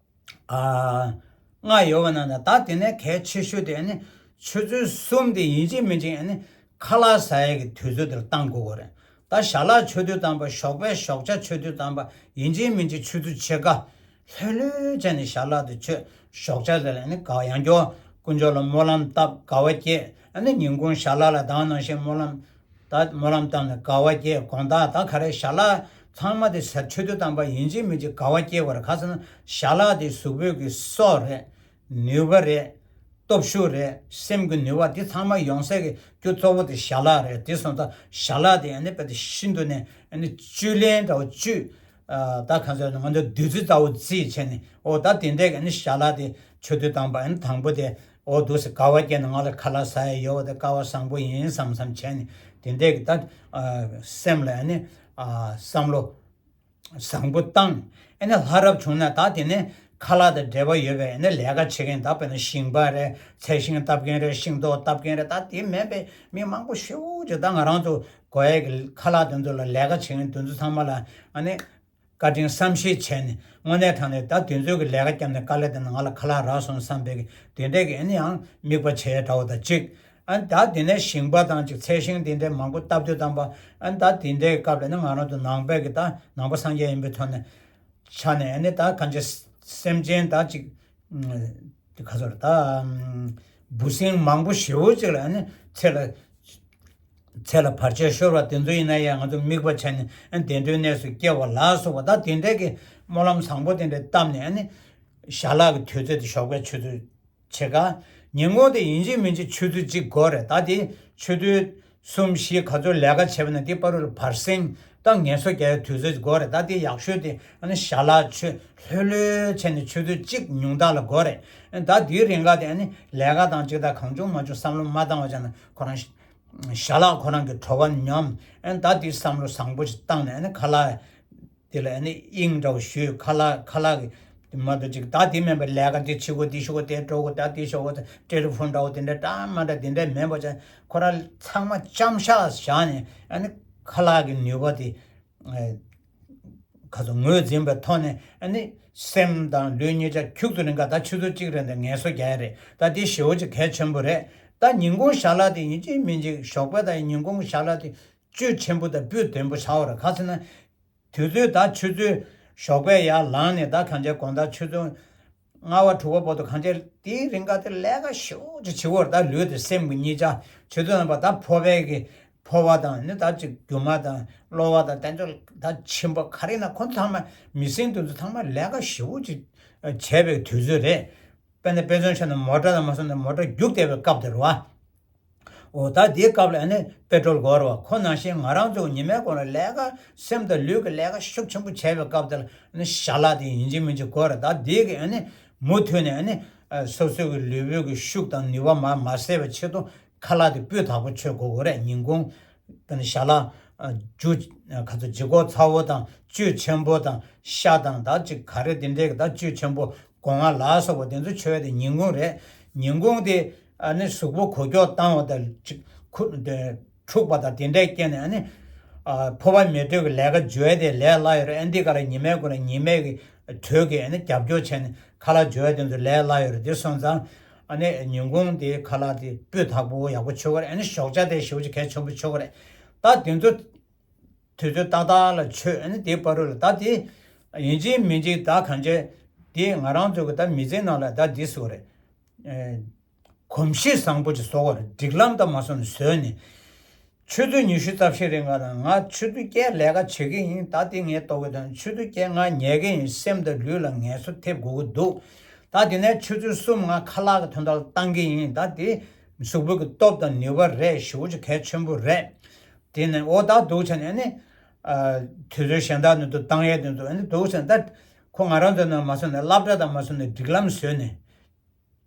ཨ། ལྔ་ཡོད་པ་ན་ད་ད་དེ་ནས་གལ་ཆེ་ཤོས་དེ་ཨ་ནི་ཆུ་ཚོད་གསུམ་དེ་ཡིན་གཅིག་མིན་གཅིག་ཨ་ནི་ཁ་ལག་ཟ་ཡས་ཀྱི་དུས་ཚོད་དེ་ལ་བཏང་དགོས་ཀྱི་རེད། ད་ཞལ་ལག་མཆོད་དུས་ཙམ་པ་ཞོགས་པའི་ཞོགས་ཇ་མཆོད་དུས་ཙམ་པ་ཡིན་གཅིག་མིན་གཅིག་ཆུ་ཚོད་ཕྱེད་ཀ་ལྷོད་ལྷོད་བྱས་ནས་ཞལ་ལག་དེ་མཆོད། ཞོགས་ཇ་དེ་ལ་ཨ་ནི་ག་ཡང་སྐྱར་དཀོན་མཆོག་ལ་སྨོན་ལམ་བཏབ་དགའ་བ་སྐྱེས། ཨ་ནི་ཉིན་གུང་ཞལ་ལག་ལ་ད་ནང་བཞིན་སྨོན་ལམ། ད་སྨོན་ལམ་བཏབ་ནས་དགའ་བ་སྐྱེས། དགོང་དག་ད་ག་རེ་ཞལ་ལག་ཚང་མ་དེ་ཟ་མཆོད་དུས་ཙམ་པ་ཡིན་གཅིག་མིན་གཅིག་དགའ་བ་སྐྱེ་བར། ག་ཟེར་ན་ཞལ་ལག་དེ་གཟུགས་པོའི་གི་སྲོག་རེད། ནུས་པ་རེད། སྟོབས་ཤུགས་རེད། སེམས་ཀྱི་ནུས་པ་དེ་ཚང་མ་ཡོང་སའི་གི་རྒྱུ་གཙོ་བོ་དེ་ཞལ་ལག་རེད། དེ་སོང་ཙང་ཞལ་ལག་དེ་ཨ་ནི་དཔེ་དེ་ཤིན་ཏུ་ནས་ཨ་ནི་བཅུད་ལེན་འདྲ་བོ་བཅུད། ཨ་ད་གང་ཟེར་ན་ང་ཚོ་བདུད་རྩི་ལྟ་བུ་རྩིས་བྱས་ནས། ཨོ་ད་དེ་འདྲས་ཀྱི་ཨ་ནི་ཞལ་ལག་དེ་མཆོད་དུས་དང་པོ་ཨ་ནི་དང་པོ་དེ། ཨོ་འདུག་སེ་དགའ་བ་སྐྱེས་ནས་ང་ལ་ཁ་ལག་ཟ་ཡ་ཡོད་པ་དེ་སྐལ་བ་བཟང་པོ་ཡིན་བསམ་བསམ་བྱས་ནས་དེ་འདྲས་ཀྱི་ད་ཨ་སེམས་ལ་ཨ་ནི་ཨ་བསམ་བློ་བཟང་པོ་བཏང་། ཨ་ནི་ལྷ་རབ་བྱུང་ན་ད་དེ་ནས་ཁ་ལག་དང་འབྲེལ་བ་ཡོད་པའི་ཨ་ནི་ལས་ཀ་བྱེད་མཁན། ད་དཔེར་ན་ཞིང་པ་རེད། ཚལ་ཞིང་བཏབ་མཁན་རེད། ཤིང་ཏོག་བཏབ་མཁན་རེད། ད་དེ་མིན་པའི་མི་མང་པོ་ཞེ་པོ་ཅིག་ད་ང་རང་ཚོ་དགོས་ཡས་ཀྱི་ཁ་ལག་དེ་ཚོ་ལ་ལས་ཀ་བྱེད་མཁན་དེ་ཚོ་ཚང་མ་ལ་ཨ་ནི། བཀའ་དྲིན་བསམ་ཤེས་བྱས་ནས་དངོས་གནས་དྲང་གནས་ད་དེ་ཚོའི་གི་ལས་ཀ་བརྒྱབ་ནས་དཀའ་ལས་དེ་ནང་ལ་ཁ་ལག་རག་སོང་བསམ་པའི་གི་དེ་འདྲས་ཀྱི་ཨ་ནི་ཡང་དམིགས་པ་བྱས་འདྲ་བོ་དང་གཅིག་ཨ་ནི་ད་དེ་ནས་ཞིང་པ་དང་གཅིག་ཚལ་ཞིང་དེ་འདྲས་མང་པོ་བཏབ་དུས་ཙམ་པ། ཨ་ནི་ད་དེ་འདྲས་ཀྱི་སྐབས་ལ་ནི་ང་རང་ཚོ་ནང་པའི་གི་ད་ནང་པ་སངས་རྒྱས་ཡིན་པའི་ཐོག་ནས་ ཆ་ནས་ཨ་ནི་ད་གང་ཅི་སེམས་ཅན་ད་ཅིག་ཨ་ཁ་ཚོར་ད་འབུ་སྲིན་མང་པོ་ཞེ་པོ་ཅིག་ལ་ཨ་ནི་ཚེ་ལ་ཚེ་ལ་བར་ཆད་ཤོར་བ་དེ་ཚོ་ཡིན་ན་ཡང་ང་ཚོ་དམིགས་པ་བྱས་ནས་ཨ་ནི་བདེ་འགྲོའི་གནས་སུ་སྐྱེ་བ་ལ་སོགས་པ་ད་དེ་འདྲའི་གི་སྨོན་ལམ་བཟང་པོ་དེ་འདྲ་བཏབ་ནས་ཨ་ནི་ཞལ་ལག་གི་དུས་ཚོད་དེ་ཞོགས་པའི་ཆུ་ཚོད་ཕྱེད་ཀ། ཉིན་གུང་དེ་ཡིན་གཅིག་མིན་གཅིག་ཆུ་ཚོད་གཅིག་འགོར་རེད། ད་དེ་ཆུ་ཚོད་གསུམ་བཞི་ག་ཚོད་ལས་ཀ་བྱས་པ་ན་དེ་བར་དུ་ལ་བར་སེང་ད་ངལ་གསོ་རྒྱག་ཡའི་དུས་ཚོད་འགོར་རེད། ད་དེ་ཡག་ཤོས་དེ་ཨ་ནི་ཞལ་ལག་མཆོད་ལྷོད་ལྷོད་བྱས་ནས་ཆུ་ཚོད་གཅིག་ཉུང་མཐའ་ལ་འགོར་རེད། ད་དེའི་རིང་ག་དེ་ཨ་ནི་ལས་ཀ་དང་ཅིག་ད་གང་བྱུང་མ་བྱུང་བསམ་བློ་མ་བཏང་བ་བྱས་ན་ཁོ་རང་ཞལ་ལག་ཁོ་རང་གི་བྲོ་བ་ཉམས། ཨ་ནི་ད་དེ་བསམ་བློ་བཟང་པོ་ཞིག་བཏང་ནས་ཨ་ནི་ཁ་ལག་དེ་ལ་ཨ་ནི་དབྱིངས་འདྲ་བོ་ཞུས། ཁ་ལག་ཁ་ལག་གི་མ་གཏོགས་ཅིག་ད་དེ་མིན་པ་ལས་ཀ་འདི་བྱེད་དགོས་འདི་ཞུ་དགོས་དེ་འགྲོ་དགོས་ད་དེ་ཞུ་དགོས་ད་ཊེ་ལི་ཕོན་འདྲ་བོ་དེ་འདྲ་འདྲ་མ་འདྲ་དེ་འདྲ་མིན་པ་ཅིག་ཁོ་རང་ཚང་མ་ཅམ་ཤག་བཞག་ནས་ཨ་ནི་ཁ་ལག་གི་ནུས་པ་དེ་ཨ་ཁ་ཚོ་ངོས་འཛིན་པའི་ཐོག་ནས་ཨ་ནི་སེམས་དང་ལུས་གཉིས་ཆ་ཁྱུག་ཏུ་རིང་ག་ད་ཆུ་ཚོད་གཅིག་རེ་འདི་ངལ་གསོ་རྒྱག་ཡ་རེད། ད་དེ་ཞེ་པོ་ཅིག་གལ་ཆེན་པོ་རེད། ད་ཉིན་གུང་ཞལ་ལག་དེ་ཡིན་གཅིག་མིན་གཅིག་ཞོགས་པ་དང་ཉིན་གུང་ཞལ་ལག་དེ་བཅུད་ཆེན་པོ་དང་སྤུས་དོན་པོ་ཆགས་པ་རེད། ག་ཚོད་ན། དུས་ཚོད་ད་ཆུ་ཚོད་ཞོགས་པའི་ཡར་ལངས་ནས་ད་གང་ཅི་དགོང་དག་ཆུ་ཚོད་ལྔ་པ་དྲུག་པ་བར་དུ་གང་ཅི་དེའི་རིང་ག་དེ་ལས་ཀ་ཞེ་པོ་ཅིག་བྱེད་དགོས་རེད། ད་ལུས་དང་སེམས་ཀྱི་གཉིས་ཆ་ཆུ་ཚོད་རྣམ་པ་ད་ཕོ་བའི་གི་ཕོ་བ་དང་ནི་ད་ཅིག་རྒྱུ་མ་དང་གློ་བ་དང་དེ་ཚོ་ད་མཆིན་པ་ག་རེ་ན་ཁོ་ཚང་མ་མི་སེམས་དེ་ཚོ་ཚང་མ་ལས་ཀ་ཞེ་པོ་ཅིག་བྱས་པའི་དུས་ཚོད་རེད། དཔེར་ན་དཔེ་མཚོན་ཆ་ནས་མོ་ཊ་དང་མ་སོང་ན་མོ་ཊ་རྒྱུག་བསྡད་པའི་སྐབས་དེ་རེད་བ། འོ་ད་དེའི་སྐབས་ལ་ཨ་ནི་པེ་ཊྲོལ་འགོར་བ་ཁོ་ནང་བཞིན་ང་རང་ཚོ་ཉི་མའི་གོང་ལ་ལས་ཀ་སེམས་དང་ལུས་ཀྱི་ལས་ཀ་ཤུགས་ཆེན་པོ་བྱས་པའི་སྐབས་དེ་ལ་ཨ་ནི་ཞལ་ལག་དེ་ཡིན་གཅིག་མིན་གཅིག་འགོར་རེད། ད་དེ་གི་ཨ་ནི་མུ་མཐུད་ནས་ཨ་ནི་སོ་སོའི་གི་ལུས་པོའི་གི་ཤུགས་དང་ནུས་པ་མར་མ་ཟད་པའི་ཆེད་དུ་ཁ་ལག་དེ་སྤུས་དག་པོ་མཆོད་དགོས་དགོས་རེད། ཉིན་གུང་ཨ་ནི་ཞལ་ལག་ཨ་འཇུ་ཁ་ཚོ་ལྗིད་ཁོག་ཚ་བོ་དང་བཅུད་ཆེན་པོ་དང་ཤ་དང་ད་ཅིག་ག་རེ་དེ་འདྲའི་གི་ད་བཅུད་ཆེན་པོ། སྒོ་ང་ལ་སོགས་པ་དེ་ཚོ་མཆོད་དེ་ཉིན་གུང་རེད། ཉིན་གུང་དེ་ཨ་ནི་གཟུགས་པོ་འགུལ་སྐྱོད་བཏང་བ་དང་ཅིག་ཁུ་དེ་འཁྲུགས་པ་དང་དེ་འདྲའི་རྐྱེན་ནས་ཨ་ནི་ཨ་ཕོ་བ་མེ་དྲོད་ཀྱི་ལས་ཀ་འཇུ་ཡ་དེ་ལས་སླ་ཡོད་རེད། ཨ་འདི་ག་ལ་ཉི་མའི་གུང་ལ་ཉི་མའི་གི་དྲོད་ཀྱིས་ཨ་ནི་རྒྱབ་སྐྱོར་བྱས་ནས་ཁ་ལག་འཇུ་ཡ་དེ་ཚོ་ལས་སླ་ཡོད་རེད། དེ་སོང་ཙང་ཨ་ནི་ཉིན་གུང་དེ་ཁ་ལག་དེ་སྤུས་དག་པོ་ཡག་པོ་མཆོད་ཀྱི་རེད། ཨ་ནི་ཞོགས་ཇ་དེ་ཞེ་པོ་ཅིག་གལ་ཆེན་པོ་མཆོད་ཀྱི་རེད། ད་དེ་ཚོ་དུས་ཚོད་ཏག་ཏག་ལ་མཆོད། ཨ་ནི་དེའི་བར་དུ་ལ་ད་དེ་ཡིན་གཅིག་མིན་གཅིག་ད་གང་བྱས་དེ་ང་རང་ཚོ་གི་ད་མི་ཚེའི་ནང་ལ་ད་འདི་བཟོ་རེད། ཨེ་གོམས་གཤིས་བཟང་པོ་ཅིག་བཟོ་དགོས་རེད། སྒྲིག་ལམ་ད་མ་བཟོ་ནས་བཟོས་ནས་ཆུ་ཚོད་ཉི་ཤུ་རྩ་བཞི་རིང་ག་ད་ང་ཆུ་ཚོད་བརྒྱད་ལས་ཀ་བྱེད་ཀྱི་ཡིན། ད་དེ་ངས་ལྟོ་གོས་དང་ཆུ་ཚོད་བརྒྱད་ང་ཉལ་གྱི་ཡིན། སེམས་དང་ལུས་ལ་ངལ་གསོ་ཐེབས་དགོས་ཀྱི་འདུག་ད་དེ་ནས་ཆུ་ཚོད་གསུམ་ང་ཁ་ལག་གི་དོན་དག་ལ་བཏང་གི་ཡིན། ད་དེ་གཟུགས་པོ་གི་སྟོབས་དང་ནུས་པ་རེད། ཞེ་པོ་ཅིག་གལ་ཆེན་པོ་རེད། དེ་ནས་འོ་ད་འདུག་བྱས་ནས་ནི། ཨ་དུས་ཚོད་གཞན་དག་ནས་དུ་བཏང་ཡས་དེ་ཚོ་ཨ་ནི་འདུག་བྱས་ནས་ད་ཁོ་ང་རང་ཚོ་ནང་མ་སོང་ནས་སློབ་གྲྭ་དང་མ་སོང་ནས་སྒྲིག་ལམ་བཟོས་ནས་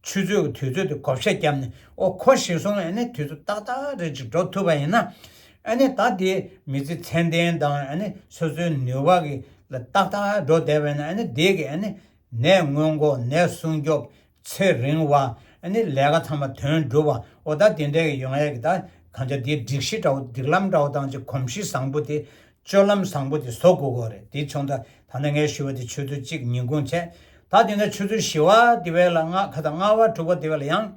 ཆུ་ཚོད་ཀྱི་དུས་ཚོད་དེ་བགོ་བཤའ་བརྒྱབ་ནས་འོ་ཁོ་གཞི་བཟུང་ཨ་ནི་དུས་ཚོད་ཏག་ཏག་རེ་ཅིག་འགྲོ་ཐུབ་པ་ཡིན་ན་ཨ་ནི་ད་དེ་མི་ཚེ་ཚད་ལྡན་དང་ཨ་ནི་སོ་སོའི་ནུས་པ་གི་ལ་ཏག་ཏག་འགྲོ་བསྡད་པ་ཡིན་ན་ཨ་ནི་དེ་གི་ཨ་ནི། ནད་སྔོན་འགོག་ནད་སྲུང་སྐྱོབ། ཚེ་རིང་བ། ཨ་ནི་ལས་ཀ་ཚང་མ་དོན་འགྲུབ་པ། འོ་ད་དེ་འདྲའི་ཡོང་ཡས་ཀྱི་ད་གང་ཅི་དེའི་སྒྲིག་གཞི་འདྲ་བོ་སྒྲིག་ལམ་འདྲ་བོ་དང་ཅིག་གོམས་གཤིས་བཟང་པོ་དེ་སྤྱོད་ལམ་བཟང་པོ་དེ་བཟོ་དགོས་ཀྱི་རེད། དེ་བྱུང་ད་ད་ནི་ངས་ཞུ་བ་དེ་ཆུ་ཚོད་གཅིག་ཉིན་གུང་བྱས། ད་དེ་ནས་ཆུ་ཚོད་བཞི་པ་དེ་བས་ལ་ལྔ་ཁ་ད་ལྔ་པ་དྲུག་པ་དེ་བས་ལ་ཡང་།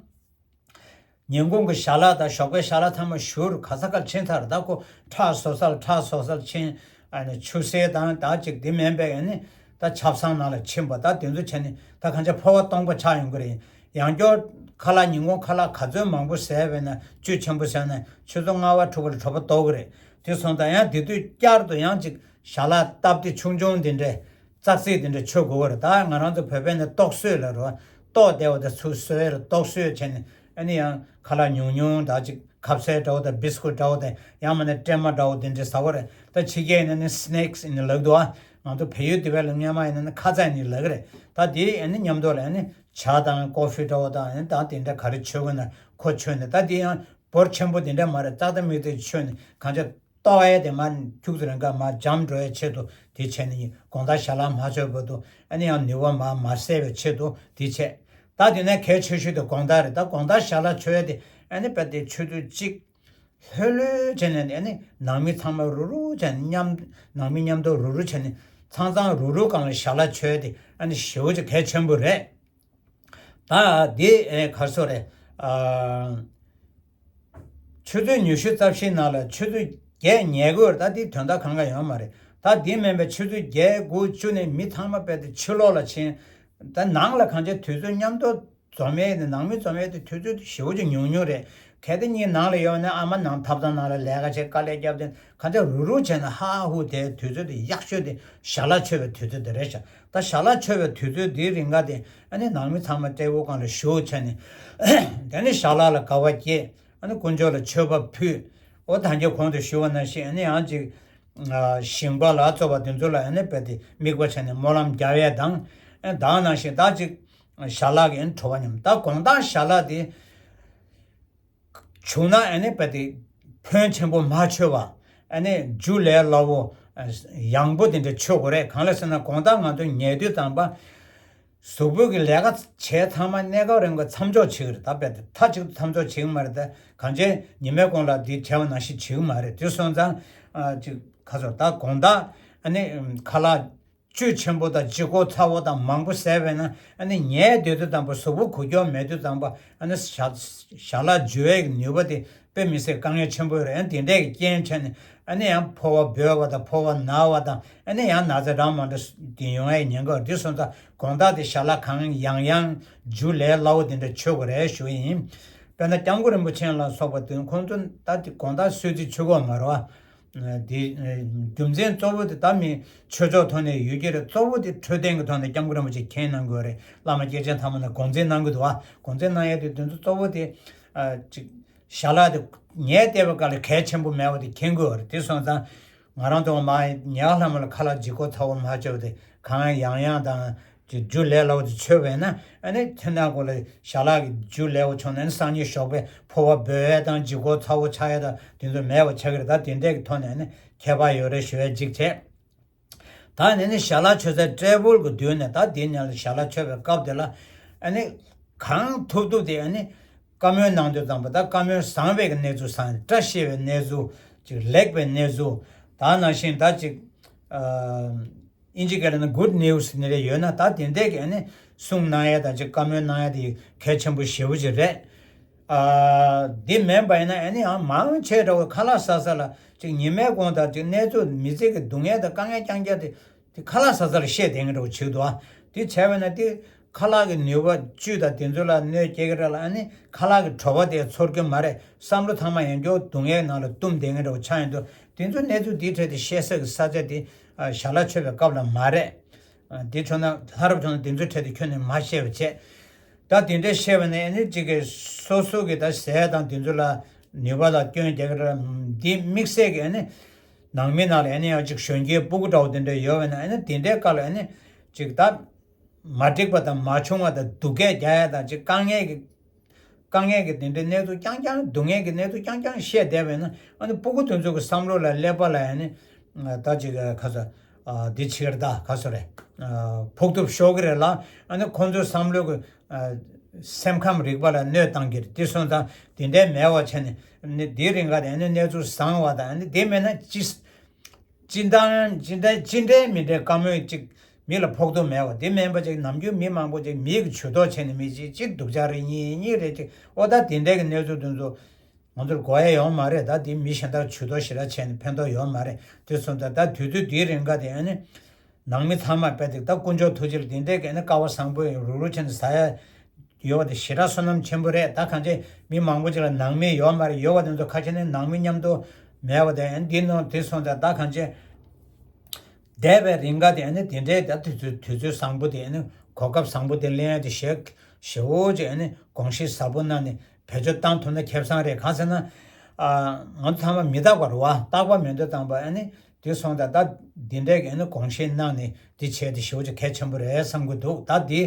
ཉིན་གུང་གི་ཞལ་ལག་དང་ཞོགས་པའི་ཞལ་ལག་ཚང་མ་བཞུར་ག་ས་ག་ཕྱིན་ཚར། ད་ཁོ་ཁྲག་བཟོ་སར་ཁྲག་བཟོ་སར་ཕྱིན། ཨ་ནི་ཆུ་སེར་དང་ད་ཅིག་དེ་མིན་པའི་ཨ་ནི་ད་ཆབ་གསང་ནང་ལ་ཕྱིན་པ་ད་དེ་ཚོ་བྱས་ནས་ད་གང་ཅི་ཕོ་བ་སྟོང་པ་ཆགས་ཡོང་གི་རེད། ཡང་སྐྱར་ཁ་ལག་ཉིན་གུང་ཁ་ལག་ག་ཚོད་མང་པོ་ཟས་པས་ན་བཅུད་ཆེན་པོ་ཟས་ན་ཆུ་ཚོད་ལྔ་པ་དྲུག་པ་ལ་གྲོད་པ་ལྟོགས་གི་རེད། དེ་སོང་ཙང་ཡང་དེ་དུས་བསྐྱར་དུ་ཡང་ཅིག་ཞལ་ལག་སྟབས་བདེ་ཆུང་ཆུང་དེ་འདྲས། ཙག་ཙིག་དེ་འདྲ་མཆོད་དགོས་པ་རེད། ད་ང་རང་ཚོ་བོད་པའི་ནི་ལྟོགས་གསོས་ལ་རོ། ལྟོགས་བསྡད་པ་དང་ཚུར་གསོས་ར་ལྟོགས་གསོས་བྱས་ནས་ཨ་ནི་ཡང་ཁ་ལག་ཉུང་ཉུང་དང་ཅིག་ཁ་ཟས་འདྲ་བོ་དང་བིས་ཀུད་འདྲ་བོ་དང་ཡང་མིན་ན་སྲན་མ་འདྲ་བོ་དེ་འདྲ་ཟ་བ་རེད། ད་ཕྱི་རྒྱལ་ཡིན་ན་ནི་སི་ནེག་སི་ཡིན་ལབ་འདུག་ཨ། ང་ཚོ་བལ་ཡུལ་དེ་བས་ལ་སྔོན་མ་ཡིན་ན་ནི་ཁ་ཟས་ཡིན་ལབ་ཀྱི་རེད། ད་དེ་ཨ་ནི་མཉམ་དུ་ལ་ཨ་ནི་ཇ་དང་ཀོ་ཧྥི་འདྲ་བོ་དང་ཨ་ནི་ད་དེ་འདྲ་ག་རེ་མཆོད་དགོས་ན་ཁོ་མཆོད་ནས། ད་དེ་ཡང་འབོར་ཆེན་པོ་དེ་འདྲ་མ་རེད། ཙག་ཙག་མིག་ཙིག་མཆོད་ནས་གང་ཅི། ལྟོགས་ཡས་དེ་མར་ཁྱུག་ཙམ་རིང་ག་མར་འཇམ་འགྲོ་ཡས་ཆེད་དུ་དེ་བྱས་ནས་དགོང་དག་ཞལ་ལག་མ་མཆོད་བར་དུ་ཨ་ནི་ཡང་ནུས་པ་མར་མ་ཟད་པའི་ཆེད་དུ་དེ་བྱས། ད་དེ་ནས་གལ་ཆེ་ཤོས་དེ་དགོང་དག་རེད། ད་དགོང་དག་ཞལ་ལག་མཆོད་ཡས་དེ་ཨ་ནི་དཔེ་དེ་མཆོད་དུས་གཅིག་ལྷོད་ལྷོད་བྱས་ནས་ཨ་ནི་ནང་མི་ཚང་མ་རུ་རུ་བྱས་ནས་མཉམ་ནང་མི་མཉམ་དུ་རུ་རུ་བྱས་ནས་ཚང་ཚང་རུ་རུ་སྒང་ལ་ཞལ་ལག་མཆོད་ཡས་དེ་ཨ་ནི་ཞེ་པོ་ཅིག་གལ་ཆེན་པོ་རེད། ད་འདི་ཨེ་ག་རེ་ཟེར་རེད། ཨ་ཆུ་ཚོད་ཉི་ཤུ་རྩ་བཞིའི་ནང་ལ་ཆུ་ཚོད་བརྒྱད་ཉལ་དགོས་རེད། ད་འདི་དོན་དག་གང་ག་ཡོད་མ་རེད། ད་འདི་མིན་པའི་ཆུ་ཚོད་བརྒྱད་དགུ་བཅུ་ནས་མི་ཚང་མ་རྦད་དེ་ཕྱི་ལོགས་ལ་ཕྱིན། ད་ནང་ལ་གང་ཅི་དུས་ཚོད་མཉམ་དུ་འཛོམས་ཡས་དེ། ནང་མི་འཛོམས་ཡས་དེ་དུས་ཚོད་དེ་ཞེ་པོ་ཅིག་ཉུང་ཉུང་རེད། གལ་ཏེ་གཉིས་ནང་ལ་ཡོད་ན་ཨ་མ་ནང་ཐབ་ཚང་ནང་ལ་ལས་ཀ་བྱེད། དཀའ་ལས་བརྒྱབ་སྟེ་གང་ཅི་རུག་རུག་བྱས་ན་ཧ་ཧུ་དེ་དུས་ཚོད་དེ་ཡག་ཤོས་དེ་ཞལ་ལག་མཆོད་པའི་དུས་ཚོད་དེ་རེད་ཤག་ད་ཞལ་ལག་མཆོད་པའི་དུས་ཚོད་དེའི་རིང་ག་དེ་ཨ་ནི་ནང་མི་ཚང་མ་ཊེ་བུལ་སྒང་ལ་བཞུགས་བྱས་ནས། དེ་ནས་ཞལ་ལག་ལ་དགའ་བ་སྐྱེས། ཨ་ནི་དཀོན་མཆོག་ལ་མཆོད་པ་ཕུལ། འོ་ད་གིན་གོང་དུ་ཞུས་པ་ནང་བཞིན་ཨ་ནི་ཡང་ཅིག་ཞིང་པ་ལ་སོགས་པ་དེ་ཚོ་ལ་ཨ་ནི་རྦད་དེ་དམིགས་པ་བྱས་ནས་སྨོན་ལམ་རྒྱག་ཡས་དང་། ཨ་ནི་ད་ག་ནང་བཞིན་ད་ཅིག་ཞལ་ལག་གི་ཨ་ནི་བྲོ་བ་མཉམ། ད་དགོང་དག་ཞལ་ལག་དེ་བྱུང་ན་ཨ་ནི་རྦད་དེ་ཕོན་ཆེན་པོ་མ་མཆོད་པ། ཨ་ནི་རྒྱུ་ལས་སླ་བོ་ཡང་པོ་དེ་འདྲ་མཆོད་དགོས་རེད། གང་ལ་ཟེར་ན་དགོང་དག་ང་ཚོ་ཉལ་དུས་ཙམ་པ། གཟུགས་པོ་གི་ལས་ཀ་བྱས་ཚང་མ་གནས་སྐབས་རིང་གི་མཚམས་འཇོག་བྱེད་ཀྱི་རེད། ད་རྦད་དེ་མཐའ་གཅིག་ཏུ་མཚམས་འཇོག་བྱེད་ཀྱི་མ་རེད། ད་གང་ཅི་ཉི་མའི་གུང་ལ་འདི་བྱས་པ་ནང་བཞིན་བྱེད་ཀྱི་མ་རེད། དེ་སོང་ཙང་ཨ་ཅིག་ཁ་སོ་ད་དགོང་དག་ཨ་ནི་ཁ་ལག་བཅུད་ཆེན་པོ་དང་ལྗིད་ཁོག་ཚ་བོ་དང་མང་པོ་ཟས་པས་ན་ཨ་ནི་ཉལ་སྡོད་དུས་ཙམ་པ་གཟུགས་པོ་འགུལ་སྐྱོད་མེད་དུས་ཙམ་པ་ཨ་ནི་ཞལ་ཞལ་ལག་འཇུ་བའི་ནུས་པ་དེ་དཔེ་མི་སྲིད་དཀའ་ངལ་ཆེན་པོ་རེད། ཨ་ནི་དེ་འདྲས་ཀྱི་རྐྱེན་བྱས་ནས་ཨ་ནི་ཡང་ཕོ་བ་འབོལ་བ་དང་ཕོ་བ་ན་བ་དང་ཨ་ནི་ཡང་ན་ཚ་འདྲ་མི་འདྲ་དེ་ཡོང་ཡའི་ཉེན་ཁ་ཡོད། དེ་སོང་ཙང་དགོང་དག་དེ་ཞལ་ལག་གང་ཡང་ཡང་རྒྱུ་ལས་སླ་བོ་དེ་འདྲ་མཆོད་དགོས་རེད་ཞུ་ཡི་ཡིན། དཔེར་ན་སྐྱབས་མགོན་རིན་པོ་ཆེ་ལ་སོགས་པ་དེ་ཁོང་ཚོ་ད་དེ་དགོང་དག་གསོལ་ཚིགས་མཆོད་ཀྱི་ཡོད་མ་རེད་བ། དེ་རྒྱུ་མཚན་གཙོ་བོ་དེ་ད་མི་ཆོས་ཕྱོགས་ཐོག་ནས་ཡོད་ཀྱི་རེད། གཙོ་བོ་དེ་འཕྲོད་བསྟེན་གྱི་ཐོག་ནས་སྐྱབས་མགོན་རིན་པོ་ཆེ་མཁྱེན་གནང་དགོས་རེད། བླ་མ་སྐྱེས་ཆེན་ཚང་མ་ནས་དགོངས་འཛིན་གནང་གི་འདུག་བ། དགོངས་འཛིན་གནང་ཡས་དེ་དེ་ཚོ་གཙོ་བོ་དེ་ཨ་ཅིག་ཞལ་ལག་དེ་ཉལ་བསྡད་པའི་སྐབས་ལ་གལ་ཆེན་པོ་མེད་པ་དེ་མཁྱེན་དགོས་པ་རེད། དེ་སོང་ཙང་ང་རང་ཚོ་མ་ཉལ་ལྷ་མོ་ལ་ཁ་ལག་ལྗིད་ཁོག་ཚ་བོ་མ་བྱས་པ་དེ་གང་ཡང་ཡང་དང་ཅིག་རྒྱུ་ལས་སླ་བོ་དེ་མཆོད་པས་ན་ཨ་ནི་མཚན་ནག་གོ་ལ་ཞལ་ལག་གི་རྒྱུ་ལས་སླ་བོ་བྱུང་ན་ཨ་ནི་སང་ཉིན་ཞོགས་པའི་ཕོ་བ་འབོལ་ཡས་དང་ལྗིད་ཁོག་ཚ་བོ་ཆགས་ཡས་དང་དེ་ཚོ་མེད་པ་ཆགས་ཀྱི་རེད། ད་དེ་འདྲས་ཀྱི་ཐོག་ནས་ཨ་ནི་ཁྱད་པར་ཡོད་རེད་ཞུ་ཡས་གཅིག་བྱས། ད་ནི་ནི་ཞལ་ལག་མཆོད་སའི་ཊེ་བལ་གྱི་མདུན་ནས་ད་འདི་ནས་ཞལ་ལག་མཆོད་པའི་སྐབས་དེ་ལ་ཨ་ནི་གང་ཐུབ་ཐུབ་དེ་ཨ་ནི་བཀའ་མོལ་གནང་དུས་ཙམ་པ་ད་བཀའ་མོལ་བཟང་བའི་གནས་ཚུལ་བཟང་། བཀྲ་ཤིས་པའི་གནས་ཚུལ་ཅིག་ལེགས་པའི་གནས་ཚུལ། ད་ནང་བཞིན་ད་ཅིག་ཨིན་ཇི་སྐད་ལ་ནི་good news་ནི་རེ་ཡོད་ན་ད་དེ་འདྲས་ཀྱི་ཨ་ནི་གསུང་གནང་ཡས་དང་ཅིག་བཀའ་མོལ་གནང་ཡས་དེ་གལ་ཆེན་པོ་ཞེ་པོ་ཅིག་རེད། ཨ། འདི་མིན་པ་ཡིན་ན་ཨ་ནི་ཡང་མང་ཆེ་འདྲ་བོ་ཁ་ལག་ཟ་ས་ལ་ཅིག་ཉི་མའི་གུང་དང་ཅིག་གནས་ཚུལ་མི་ཚེ་གི་སྡུག་བསྔལ་དང་དཀའ་ངལ་རྐྱང་རྐྱང་དེ་དེ་ཁ་ལག་ཟ་ས་ལ་བཤད་བསྡད་མཁན་འདྲ་བོ་བྱེད་འདུག་ཨ། དེ་བྱས་པ་ན་དེ་ཁ་ལག་གི་ནུས་པ་བཅུད་དང་དེ་ཚོ་ལ་གནོད་སྐྱེལ་གི་རེད་ལ་ཨ་ནི་ཁ་ལག་གི་བྲོ་བ་དེ་ཚོར་གི་མ་རེད། བསམ་བློ་ཚང་མ་ཡང་སྐྱར་སྡུག་བསྔལ་ནང་ལ་བཏུམས་བསྡད་མཁན་འདྲ་བོ་ཆགས་ཡོང་དུས་དེ་ཚོ་གནས་ཚུལ་འདིའི་གྲས་དེ་བཤད་ས་གི་ས་ཆ་དེ་ཞལ་ལག་མཆོད་པའི་སྐབས་ལ་མ་རེད། དེ་བྱུང་ན་ལྷ་རབ་བྱུང་ན་དེ་ཚོའི་གྲས་དེ་ཁྱོན་ནས་མ་བཤད་པ་བྱས། ད་དེ་འདྲས་བཤད་པ་ནས་ཨ་ནི་གཅིག་གིས་སོ་སོ་གི་ད་ཟས་དང་དེ་ཚོ་ལ་ནུས་པ་ལ་སྐྱོན་རྒྱག་གི་རེད། འདི་དམིགས་བསལ་གྱི་ཨ་ནི་ནང་མི་ནང་ལ་ཨ་ནི་ཡང་གཅིག་གཞོན་སྐྱེས་སྤུ་གུ་འདྲ་བོ་དེ་འདྲས་ཡོད་པ་ན་ཨ་ནི་དེ་འདྲའི་སྐབས་ལ་ཨ་ནི་གཅིག་ད་མ་འགྲིག་པ་དང་མ་བྱུང་བ་དང་སྡུག་སྐད་རྒྱག་ཡ་དང་གཅིག་དཀའ་ངལ་གྱི་དཀའ་ངལ་གྱི་དེ་འདྲའི་གནས་ཚུལ་རྐྱང་རྐྱང་སྡུག་བསྔལ་གྱི་གནས་ཚུལ་རྐྱང་རྐྱང་བཤད་བསྡད་པས་ན་ཨ་ནི་སྤུ་གུ་དེ་ཚོ་གི་བསམ་བློ་ལ་ཀླད་པ་ལ་ཨ་ནི་ད་ཅིག་ག་ཚོད་འདི་ཕྱིར་ད་ག་ཚོད་རེད། ཕོག་ཐུག་ཤོར་གི་རེད་ལ་ཨ་ནི་ཁོང་ཚོའི་བསམ་བློ་གི་སེམས་ཁམས་རིག་པ་ལ་གནོད་བཏང་གི་རེད། དེ་སོང་ཙང་དེ་འདྲའི་མེད་པ་བྱས་ནས་ཨ་ནི་དེའི་རིང་ག་དེ་ཨ་ནི་གནས་ཚུལ་བཟང་བ་དང་ཨ་ནི་དེ་མེད་ན་ཅི། སྤྱིར་བཏང་སྤྱིར་བཏང་སྤྱིར་འདྲའི་མི་འདྲའི་བཀའ་མོལ་ཅིག་མི་ལ་ཕོག་ཐུག་མེད་པ་དེ་མིན་པ་ཅིག་ནམ་རྒྱུན་མི་མང་པོ་ཅིག་མི་གི་ཇུས་གཏོགས་བྱས་ནས་མི་གཅིག་གཅིག་སྡུག་ཅག་རེ་གཉིས་གཉིས་རེ་ཅིག་ཨོ་ད་དེ་འདྲའི་གི་གནས་ཚུལ་དེ་ཚོ་ང་ཚོར་དགོས་ཡ་ཡོད་མ་རེད། ད་དེ་མི་གཞན་དག་ཇུས་གཏོགས་ཞེ་དྲག་བྱས་ནས་ཕན་ཐོགས་ཡོད་མ་རེད། དེ་སོང་ཙང་ད་དུས་ཚོད་དེའི་རིང་ག་དེ་ཨ་ནི་ནང་མི་ཚང་མ་དཔེ་དེ་ད་དཀོན་མཆོག་ཐུགས་རྗེ་ལ་དེ་འདྲའི་གི་ཨ་ནི་སྐལ་བ་བཟང་པོ་ཡིན་རུག་རུག་བྱས་ནས་ཟ་ཡ། ཡོད་པ་དེ་ཞེ་དྲག་བསོད་ནམས་ཆེན་པོ་རེད། ད་གང་ཅི་མི་མང་པོ་ཅིག་ལ་ནང་མི་ཡོད་མ་རེད། ཡོད་པ་དེ་ཚོ་ཁ་ཤས་ནི་ནང་མི་མཉམ་དུ་མེད་པ་དེ་འདི་ནང་དེ་སོང་ཙང་ད་གང་ཅི་འདས་པའི་རིང་ག་དེ་ནི་དེ་འདྲའི་ད་དུས་ཚོད་དུས་ཚོད་བཟང་པོ་དེ་ནི་གོ་སྐབས་བཟང་པོ་དེ་ལེན་ཡ་དེ་ཞེ་ཞེ་བོ་ཅིག་ནི་དགོངས་བཞེས་ཟབ་པོ་གནང་ནས་བེད་སྤྱོད་བཏང་ཐུབ་ན་ཁེ་བཟང་རེད། གང་ཟེར་ན་ང་ཚོ་ཚང་མ་མི་རྟག་པ་རེད་བ། རྟག་པ་མེད་དུས་ཙམ་པ་ནི། དེ་སོང་ཙང་ད་འདི་འདྲའི་གི་ནི་དགོངས་བཞེས་གནང་ནས་འདི་བྱས་ཏེ་ཞེ་པོ་ཅིག་གལ་ཆེན་པོ་རེད་བསམ་གྱི་འདུག་ད་འདི་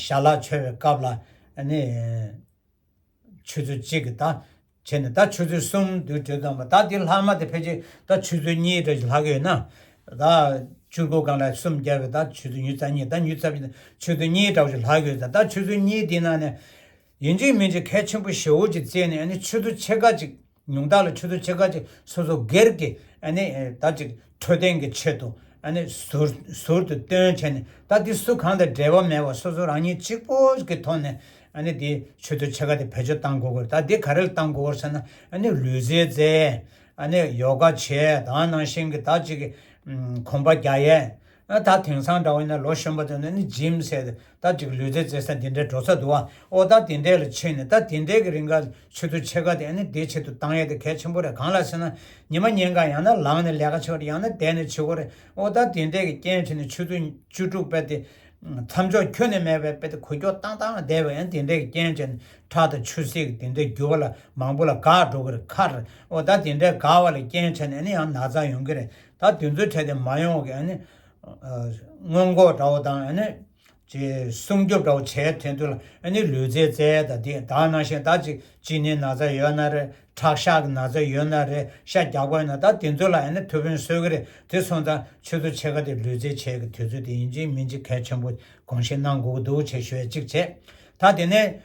ཞལ་ལག་མཆོད་པའི་སྐབས་ལ་ནི་ཆུ་ཚོད་གཅིག་གི་ད་བྱས་ནས་ད་ཆུ་ཚོད་གསུམ་དུས་དྲོད་ཙམ་པ་ད་འདི་ལྷག་མ་དེ་ཕལ་ཆེར་ད་ཆུ་ཚོད་གཉིས་འདྲ་ཞིག་ལྷག་གི་ཡོད་ན། ད་བཅུ་དགུ་སྒང་ལ་གསུམ་བརྒྱབ་པའི་ད་ཆུ་ཚོད་ཉི་ཤུ་རྩ་གཉིས། ད་ཉི་ཤུ་རྩ་གཉིས་ཆུ་ཚོད་གཉིས་འདྲ་བོ་ཞིག་ལྷག་གི་ཡོད་ཙང་ད་ཆུ་ཚོད་གཉིས་འདི་ནང་ནས་ཡིན་གཅིག་མིན་གཅིག་གལ་ཆེན་པོ་ཞེ་བོ་ཅིག་བརྩིས་ནས་ནི་ཆུ་ཚོད་ཕྱེད་ཀ་ཅིག་ཉུང་མཐའ་ལ་ཆུ་ཚོད་ཕྱེད་ཀ་ཅིག་སོ་སོ་སྒེར་གྱི་ཨ་ནི་ད་ཅིག་འཕྲོད་བསྟེན་གྱི་ཆེད་དུ་ཨ་ནི་ཟུར་ཟུར་དུ་བཏོན་བྱས་ནས་ད་འདི་སུ་གང་དང་འབྲེལ་བ་མེད་པ་སོ་སོ་རང་ཉིད་གཅིག་པོ་གི་ཐོག་ནས་ཨ་ནི་འདི་ཆུ་ཚོད་ཕྱེད་ཀ་དེ་བེད་སྤྱོད་བཏང་དགོས་ཀྱི་རེད། ད་འདི་ག་རེ་ལ་བཏང་དགོས་ཀྱི་རེད་ཟེར་ན་ཨ་ནི་ལུས་རྩལ་རྩེད། ཨ་ནི་ཡོ་ག་བྱས། ད་ནང་བཞིན་གྱི་ད་ཅིག་གི་ གོམ་པ་རྒྱག་ཡས། ད་དེང་སང་འདྲ་བོ་ཡིན་ན་ལོ་གཞོན་པ་ཚོ་ནི་ནི་ཇིམ་ཟེར་ད་ཅིག་ལུས་རྩལ་རྩེད་ས་འདི་འདྲའི་འགྲོ་ས་འདུག་བ། ཨོ་ད་དེ་འདྲའི་ལ་ཕྱིན་ནས་ད་དེ་འདྲའི་གི་རིང་ག་ཆུ་ཚོད་ཕྱེད་ཀ་དེ་ནི་དེའི་ཆེད་དུ་བཏང་ཡས་དེ་གལ་ཆེན་པོ་རེད། གང་ལ་ཟེར་ན་ཉི་མ་ཉིན་གང་ཡང་ན་ལངས་ནས་ལས་ཀ་བྱེད་པ་རེད། ཡང་ན་བསྡད་ནས་བྱེད་དགོས་རེད། ཨོ་ད་དེ་འདྲའི་གི་རྐྱེན་བྱས་ནས་ཆུ་ཚོད་བཅུ་དྲུག་པ་དེ་མཚམས་འཇོག་ཁྱོན་ནས་མེད་པའི་དཔེ་དེ་འགུལ་སྐྱོད་བཏང་བཏང་བསྡད་པ་ཡང་དེ་འདྲའི་གི་རྐྱེན་བྱས་ནས་ཁྲག་དང་ཆུ་སེར་གི་དེ་འདྲའི་རྒྱུ་བ་ལ་མང་པོ་ལ་འགག་འགྲོ་གི་རེད། ཁ་རེད། ཨོ་ད་དེ་འདྲའི་འགག་པ་ལ་རྐྱེན་བྱས་ནས་ནི་ཡང་ན་ཚ་ཡོང་གི་རེད། ད་དེ་ཚོའི་གྲས་དེ་མ་ཡོང་གི་ཨ་ནི་སྔོན་འགོག་འདྲ་བོ་དང་ཨ་ནི་ཅིག་སྲུང་སྐྱོབ་འདྲ་བོ་བྱས་དོན་དུ་ལ་ཨ་ནི་ལུས་རྩལ་རྩེད་ད་དེ་ད་ནང་བཞིན་ད་ཅིག་གཅིན་སྙི་ན་ཚ་ཡོད་ན་རེད། ཁྲག་ཤ་གི་ན་ཚ་ཡོད་ན་རེད། ཤ་རྒྱགས་པ་ཡོད་ན་ད་དེ་ཚོ་ལ་ཨ་ནི་ཐུགས་ཕན་གསོས་གི་རེད། དེ་སོང་ཙང་ཆུ་ཚོད་ཕྱེད་ཀ་དེ་ལུས་རྩལ་བྱེད་ཀྱི་དུས་ཚོད་དེ་ཡིན་གཅིག་མིན་གཅིག་གལ་ཆེན་པོ་དགོངས་བཞེས་གནང་དགོས་ཀྱི་འདུག་ཅེས་ཞུ་ཡས་གཅིག་བྱས། ད་དེ་ནས།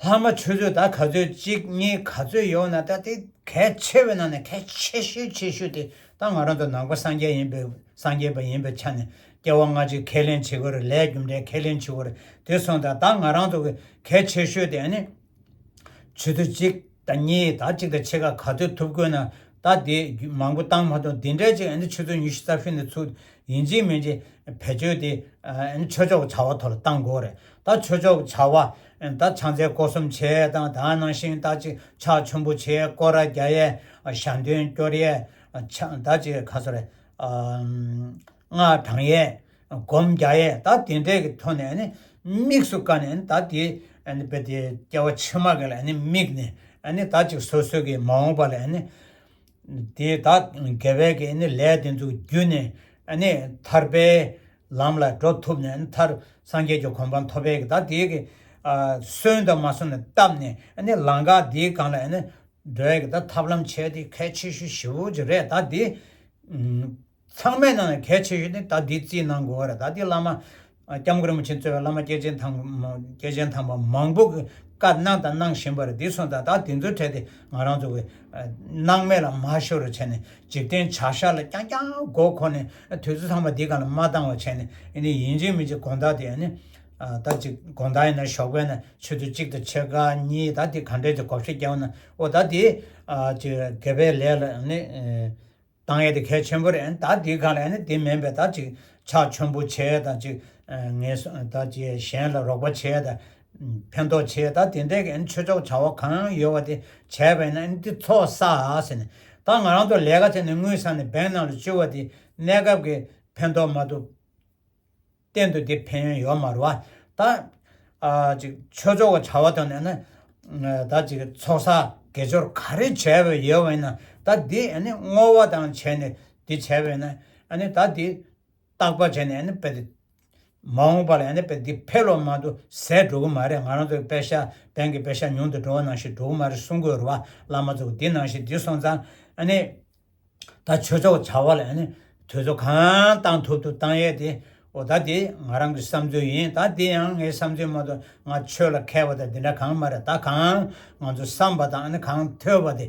ལྷག་མ་ཆུ་ཚོད་ད་ག་ཚོད་གཅིག་གཉིས་ག་ཚོད་ཡོད་ན་ད་དེ་གལ་ཆེ་བའི་ནང་ནས་གལ་ཆེ་ཤོས་ཆེ་ཤོས་དེ་ད་ང་རང་ཚོ་ནང་པ་སངས་རྒྱས་ཡིན་པའི་སངས་རྒྱས་པ་ཡིན་པའི་ཆ་ནས་སྐྱེ་བ་སྔ་ཕྱི་ཁས་ལེན་བྱེད་དགོས་རེད། ལས་རྒྱུ་འབྲས་ཁས་ལེན་བྱེད་དགོས་རེད། དེ་སོང་ཙང་ད་ང་རང་ཚོ་གི་གལ་ཆེ་ཤོས་དེ་ཨ་ནི་ཆུ་ཚོད་གཅིག་དང་གཉིས་ད་གཅིག་དང་ཕྱེད་ཀ་ག་ཚོད་ཐུབ་དགོས་ན་ད་དེ་མང་པོ་བཏང་མ་ཐུབ། དེ་འདྲའི་ཅིག་ཨ་ནི་ཆུ་ཚོད་ཉི་ཤུ་རྩ་བཞི་ནས་ཚུར་ཡིན་གཅིག་མིན་གཅིག་བེད་སྤྱོད་དེ་ཨ་ནི་ཆོས་ཕྱོགས་བྱ་བ་ཐོག་ལ་བཏང་དགོས་རེད། ད་ཆོས་ཕྱོགས་བྱ་བ་ད་ཕྱག་འཚལ་སྐོར་གསུམ་བྱས་དང་ད་ནང་བཞིན་ད་ཅིག་ཕྱག་མཆོད་འབུལ་བྱས་སྐོར་ར་རྒྱག་ཡས་ཞལ་འདོན་སྐྱོར་ཡས་ཕྱག་ད་ཅིག་ག་ཚོད་རེད། སྔགས་བགྲང་ཡས་སྒོམ་རྒྱག་ཡས་ད་དེ་འདྲས་ཀྱི་ཐོག་ནས་ཨ་ནི་དམིགས་སུ་བཀར་ནས་ཨ་ནི་ད་དེ་ཨ་ནི་དཔེ་དེ་སྐྱེ་བ་ཕྱི་མ་གི་ལ་ཨ་ནི་དམིགས་ནས་ཨ་ནི་ད་ཅིག་སོ་སོ་གི་མ་འོངས་པ་ལ་ཨ་ནི། དེ་དག་དགེ་བའི་གི་ནི་ལས་དེ་ཚོ་བརྒྱུད་ནས་ཨ་ནི་ཐར་པའི་ལམ་ལ་འགྲོ་ཐུབ་ནས་ཨ་ནི་ཐར་སངས་རྒྱས་ཀྱི་གོ་འཕང་ཐོབ་པའི་གི་ད་དེའི་གི་ཨ་སོན་དང་མ་སོན་ནས་བཏབ་ནས་ཨ་ནི་ལམ་ཁ་དེའི་སྒང་ལ་ཨ་ནི་འགྲོ་ཡས་གི་ད་ཐབས་ལམ་བྱས་དེ་གལ་ཆེ་ཤོས་ཞེ་པོ་ཅིག་རེད། ད་དེ་ཚང་མའི་ནང་ནས་གལ་ཆེ་ཤོས་ནི་ད་འདི་རྩིས་གནང་དགོས་པ་རེད། ད་འདི་བླ་མ་སྐྱབས་མགོན་རིན་པོ་ཆེ་གཙོས་པའི་བླ་མ་སྐྱེས་ཆེན་དམ་སྐྱེས་ཆེན་དམ་པ་མང་པོ་གིས་བཀའ་གནང་དང་གནང་བཞིན་པ་རེད། འདི་སོང་ཙང་ད་འདི་ཚོའི་གྲས་དེ་ང་རང་ཚོ་གི་སྣང་མེད་ལ་མ་ཤོར་བ་བྱས་ནས་འཇིག་རྟེན་བྱ་བཞག་ལ་རྐྱང་རྐྱང་མགོ་འཁོར་ནས་དུས་ཚོད་ཚང་མ་འདི་སྒང་ལ་མ་བཏང་བ་བྱས་ནས་ཨ་ནི་ཡིན་གཅིག་མིན་གཅིག་དགོང་དག་དེ་ཨ་ནི་ད་ཅིག་དགོང་དག་ཡིན་ན་ཞོགས་པ་ཡིན་ན་ཆུ་ཚོད་གཅིག་དང་ཕྱེད་ཀ་གཉིས་ད་དེ་ག་འདྲས་ཀྱི་བགོ་བཤའ་བརྒྱབ་ན་ཨོ་ད་དེ་ཅིག་དགེ་བའི་ལས་ལ་ཨ་ནི། བཏང་ཡས་དེ་གལ་ཆེན་པོ་རེད། ད་དེའི་སྒང་ལ་ཨ་ནི་དེ་མིན་པའི་ད་ཅིག་ཕྱག་མཆོད་འབུལ་བྱས་དང་ཅིག་ངས་ད་ཅིག་གཞན་ལ་རོགས་པ་བྱས་དང་ཕན་ཐོགས་བྱས་ད་དེ་འདྲའི་གི་ཨ་ནི་ཆོས་ཕྱོགས་བྱ་བ་གང་ཡོད་པ་དེ་བྱས་པ་ཡིན་ན་ཨ་ནི་དེ་ཚོགས་བསགས་ཟེར་ནས་ད་ང་རང་ཚོ་ལས་ཀ་བྱས་ནས་དངུལ་བསགས་ནས་བེང་ནང་ལ་བཅུག་པ་དེ་གནས་སྐབས་ཀྱི་ཕན་ཐོགས་མ་གཏོགས། གཏན་དུ་འདི་ཕན་ཡོན་ཡོད་མ་རེད་བ། ད་ཨ་ཅིག་ཆོས་ཕྱོགས་ཀྱི་བྱ་བ་དང་ནས་ན་ད་ཅིག་ཚོགས་བསགས་དགེ་སྦྱོར་ག་རེ་བྱས་པ་ཡོད་པ་ཡིན་ན་ད་འདི་ཨ་ནི་བསྔོ་བ་དང་བྱས་ནས་འདི་བྱས་པ་ཡིན་ན་ཨ་ནི་ད་འདི་བརྟག་པ་བྱས་ནས་ཨ་ནི་དཔེ་དེ་མ་འོངས་པ་ལ་ཨ་ནི་དཔེ་འདི་འཕེལ་བ་མ་གཏོགས་ཟད་འགྲོ་གི་མ་རེད། ང་རང་ཚོའི་པེ་ཤ་བེང་གི་པེ་ཤ་ཉུང་དུ་འགྲོ་བ་ནང་བཞིན་འགྲོ་གི་མ་རེད་གསུང་གི་ཡོད་རེད་བ། བླ་མ་ཚོ་འདི་ནང་བཞིན་འདི་སོང་ཙང་ཨ་ནི། ད་ཆོས་ཕྱོགས་བྱ་བ་ལ་ནི་དུས་ཚོད་གང་བཏང་ཐུབ་ཐུབ་བཏང་ཡས་དེ་འོ་ད་དེ་ང་རང་གི་བསམ་ཚུལ་ཡིན། ད་དེ་ཡང་ངའི་བསམ་ཚུལ་མ་གཏོགས་ང་ཆོས་ལ་མཁས་པ་དང་དེ་འདྲ་གང་མ་རེད། ད་གང་ང་ཚོ་བསམ་པ་དང་ནི་གང་ཐོས་པ་དེ་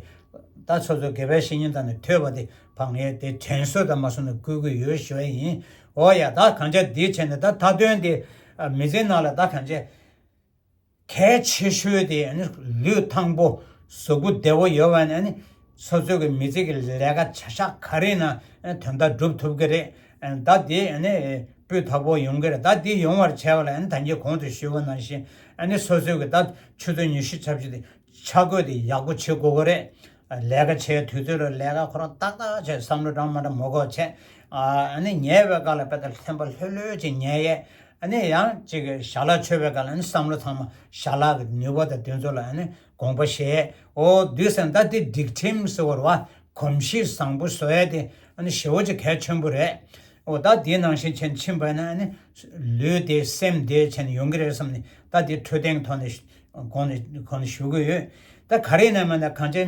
ད་སོ་སོ་དགེ་བའི་བཤེས་གཉེན་དང་ནི་ཐོས་པ་དེ་ཕ་ངས་དེ་དྲན་གསོ་དང་མ་སོང་ནས་བསྐུལ་གི་ཡོད་ཞུ་བ་ཡིན། འོ་ཡ་ད་གང་ཅག་འདི་བྱས་ནས་ད་མཐའ་དོན་དེ་མི་ཚེ་ནང་ལ་ད་གང་ཅག་གལ་ཆེ་ཤོས་དེ་ནི་ལུས་ཐང་པོ་གཟུགས་པོ་བདེ་བོ་ཡོད་པ་ནི་ནི་སོ་སོ་གི་མི་ཚེ་གི་ལས་ཀ་བྱ་གཞག་ག་རེ་ན་དོན་དག་སྒྲུབ་ཐུབ་ཀྱི་རེད། ད་དེ་ནི་སྤུས་དག་པོ་ཡོང་གི་རེད། ད་དེ་ཡོང་བར་བྱས་པ་ལ་ནི་ད་གིན་གོང་དུ་ཞུས་པ་ནང་བཞིན་ནི་སོ་སོ་གི་ད་ཆུ་ཚོད་ཉི་ཤུ་རྩ་བཞི་དེ་ཆ་བགོས་དེ་ཡག་པོ་བྱེད་དགོས་ཀྱི་རེད། ལས་ཀ་བྱས་དུས་ཚོད་ལ་ལས་ཀ་ཁོ་རང་ཏག་ཏག་བྱས་བསམ་བློ་གྲང་མ་གྲང་མ་དགོས་བྱས། ཨ་ནི་ཉལ་བའི་སྐབས་ལ་དཔེ་ལྟ་ལྷན་པ་ལྷོད་ལྷོད་ཅིག་ཉལ་ཡས། ཨ་ནི་ཡང་ཅིག་ཞལ་ལག་མཆོད་པའི་སྐབས་ལ་ནི་བསམ་བློ་ཚང་མ་ཞལ་ལག་གི་ནུས་པ་དང་དེ་ཚོ་ལ་ཨ་ནི་དགོངས་པ་བཞེས། ཨོ་འདུག་སེ་ད་དེ་སྒྲིག་ཁྲིམས་ཟེར་བ་རེད་བ། གོམས་གཤིས་བཟང་པོ་བཟོ་ཡས་དེ་ཨ་ནི་ཞེ་པོ་ཅིག་གལ་ཆེན་པོ་རེད། ཨོ་ད་དེའི་ནང་བཞིན་བྱས་ནས་ཕྱིན་པ་ཡིན་ན་ཨ་ནི་ལུས་བདེ་སེམས་བདེ་བྱས་ནས་ཡོང་གི་རེད་བསམ་ནས་ད་དེ་འཕྲོད་བསྟེན་གྱི་ཐོག་ནས་གོང་ནས་གོང་ནས་ཞུ་གི་ཡོད། ད་ག་རེ་ཡིན་ན་མིན་ན་གང་ཅི་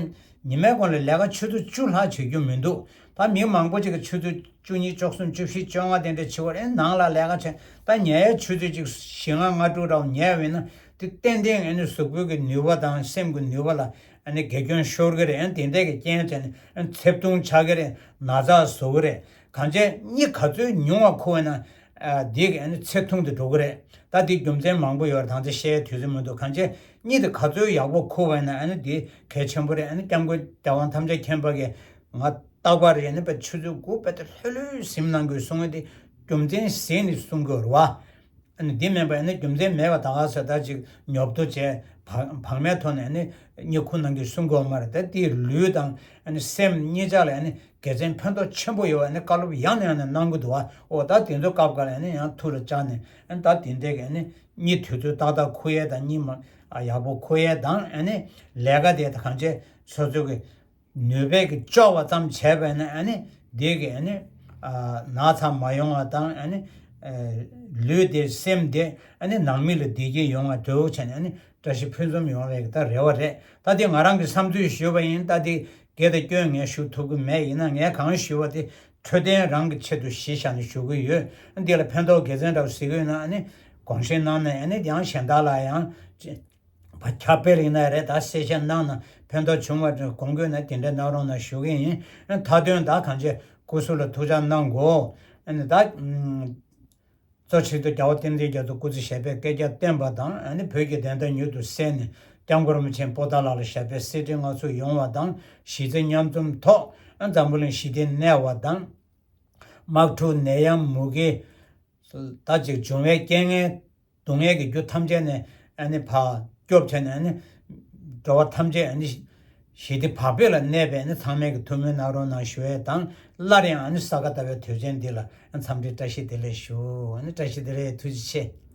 ཉི་མའི་གོང་ལ་ལས་ཀ་ཆུ་ཚོད་བཅུ་ལྷག་བྱེད་རྒྱུ་མི་འདུག་ད་མི་མང་པོ་ཅིག་གིས་ཆུ་ཚོད་བཅུ་གཉིས་བཅུ་གསུམ་བཅུ་བཞི་བཅོ་ལྔ་དེ་འདྲ་བྱེད་པ་རེད། ནང་ལ་ལས་ཀ་བྱས་ད་ཉལ་ཡས་ཆུ་ཚོད་ཅིག་བཞི་ལྔ་ལྔ་དྲུག་འདྲ་བོ་ཉལ་བ་ཡིན་ན་དེ་ཏན་ཏན་ཨ་ནི་གཟུགས་པོའི་གི་ནུས་པ་དང་སེམས་ཀྱི་ནུས་པ་ལ་ཨ་ནི་དགེ་སྐྱོན་ཤོར་གི་རེད། ཨ་ནི་དེ་འདྲས་ཀྱི་རྐྱེན་བྱས་ནས་ཨ་ནི་ཚེ་ཐུང་ཆགས་ཀྱི་རེད། ན་ཚ་བཟོ་གི་རེད། གང་བྱས་གཉིད་ག་ཚོད་ཉུང་བ་ཁུག་པ་ཡིན་ན་ཨ་དེ་གི་ཨ་ནི་ཚེ་ཐུང་དུ་འགྲོ་གི་རེད། ད་དེ་རྒྱུ་མཚན་མང་པོ་ཡོད་རེད། ད་ལྟ་བཤད་དུས་ཚོད་མི་འདུག་གང་བྱས་གཉིད་དེ་ག་ཚོད་ཡག་པོ་ཁུག་པ་ཡིན་ན་ཨ་ནི་དེ་གལ་ཆེན་པོ་རེད། ཨ་ནི་སྐྱབས་མགོན་རྒྱལ་དབང་ཐམས་ཅད་མཁྱེན་པ་གིས་ང་ད་ ལྷག་པར་ཡིན་ན་པའི་ཆུ་ཚོད་དགུ་པའི་ལྷོད་ལྷོད་གཟིམ་གནང་དགོས་གསུང་ཡ་དེ་རྒྱུ་མཚན་ཟིན་ནས་གསུང་དགོས་རེད་བ། ཨ་ནི་འདི་མིན་པ་ཨ་ནི་རྒྱུ་མཚན་མེད་པ་ད་ག་ཟེར་ད་ཅིག་ཉོབ་ཏོ་བྱས་བག་བག་མའི་ཐོག་ནས་ཨ་ནི་གཉིད་ཁུག་གནང་གི་གསུང་དགོས་མ་རེད། ད་དེའི་ལུས་དང་ཨ་ནི་སེམས་གཉིས་ཆ་ལ་ཨ་ནི་དགེ་མཚན་ཕན་ཐོགས་ཆེན་པོ་ཡོད་པ་ཨ་ནི་བཀའ་སློབ་ཡང་ནས་ཡང་ནས་གནང་གི་འདུག་བ། འོ་ད་དེ་ཚོ་སྐབས་འགའ་ལ་ཨ་ནི་ཡང་ཐུགས་ལ་བཅངས་ནས་ཨ་ནི་ད་དེ་འདྲའི་གི་ཨ་ནི་གཉིད་དུས་ཚོད་ཏག་ཏག་ཁུག་ཡས་དང་གཉིད་མ་ཡག་པོ་ཁུག་ཡས་དང་ཨ་ནི་ལས་ཀ་དེ་གང་བྱས་སོ་སོ་གི་ནུས་པས་ཀྱིས་ལྕོགས་པ་ཙམ་བྱས་པས་ན་ཨ་ནི་འདི་གི་ཨ་ནི་ཨ་ན་ཚ་མ་ཡོང་བ་དང་ཨ་ནི་ཨ་ལུས་དེ་སེམས་དེ་ཨ་ནི་ནང་མི་ལ་བདེ་སྐྱིད་ཡོང་བ་འདོད་བྱས་ནས་ཨ་ནི་བཀྲ་ཤིས་ཕུན་སུམ་ཡོང་བའི་ད་རེ་བ་རེད། ད་དེ་ང་རང་གི་བསམ་ཚུལ་ཞུས་པ་ཡིན། ད་དེ་དགེ་དང་སྐྱོན་ངས་ཞུ་ཐུབ་ཀྱི་མེད། ཡིན་ན་ངས་གང་ཞུས་པ་དེ་འཕྲོད་བསྟེན་རང་གི་ཆེད་དུ་གཞི་བཞག་ནས་ཞུ་གི་ཡོད། འདི་ལ་ཕན་ཐོགས་དགེ་མཚན་འདྲ་བོ་གཟིགས་ཡོད་ན་ཨ་ནི་དགོངས་བཞེས་གནང་ནས་ཨ་ནི་ཡང་གཞན་དག་ལ་ཡང་། བ་ཁྱབ་སྤེལ་ཡིན་ན་རེད། ད་གསལ་བཤད་གནང་ན་ཕན་ཐོགས་བྱུང་བ་དགོངས་དགོས་ན་དེ་འདྲ་གནང་རོགས་གནང་ཞུ་གི་ཡིན། མཐའ་དོན་ད་གང་བྱས་སྐུ་གཟུགས་ལ་ཐུགས་ཅག་གནང་དགོས། ཨ་ནི་ད་གཙོ་ཆེད་དུ་རྒྱལ་བ་བསྟན་འཛིན་རྒྱ་མཚོ་སྐུ་ཚེ་ཞབས་པད་བསྐལ་བརྒྱར་བརྟན་པ་དང་ཨ་ནི་བོད་ཀྱི་བདེན་མཐའ་མྱུར་དུ་གསལ་ནས་སྐྱབས་མགོན་རིན་པོ་ཆེ་པོ་ཏཱ་ལ་ལ་ཞབས་པད་སྲིད་ཁྲི་མངའ་གསོལ་ཡོང་བ་དང་གཞིས་རྩེ་མཉམ་འཛོམས་ཐོག་འཛམ་བུ་གླིང་ཞི་བདེ་གནས་པ་དང་། དམག་འཁྲུག་ནད་ཡམས་མུ་གེ་ད་ཅིག་འབྱུང་བའི་རྐྱེན་ངན་སྡུག་བསྔལ་གྱི་རྒྱུ་ཐམས་ཅད་ནས་ཨ་ནི་ཕར་སྐྱོབ་བྱས་ནས་ཨ་ནི་འགྲོ་བ་ཐམས་ཅད་ཨ་ནི་ཞི་བདེ་བག་ཕེབས་ལ་གནས་པའི་ཨ་ནི་ཚང་མས་ཀྱི་ཐུགས་སྨོན་གནང་རོགས་གནང་ཞུ་ཡས་དང་། སླར་ཡང་ཨ་ནི་ས་ག་ཟླ་བའི་དུས་ཆེན་འདི་ལ་འཚམས་འདྲི་བཀྲ་ཤིས་བདེ་ལེགས་ཞུ། ཨ་ནི་བཀྲ་ཤིས་བདེ་ལེགས། ཐུགས་རྗེ་ཆེ།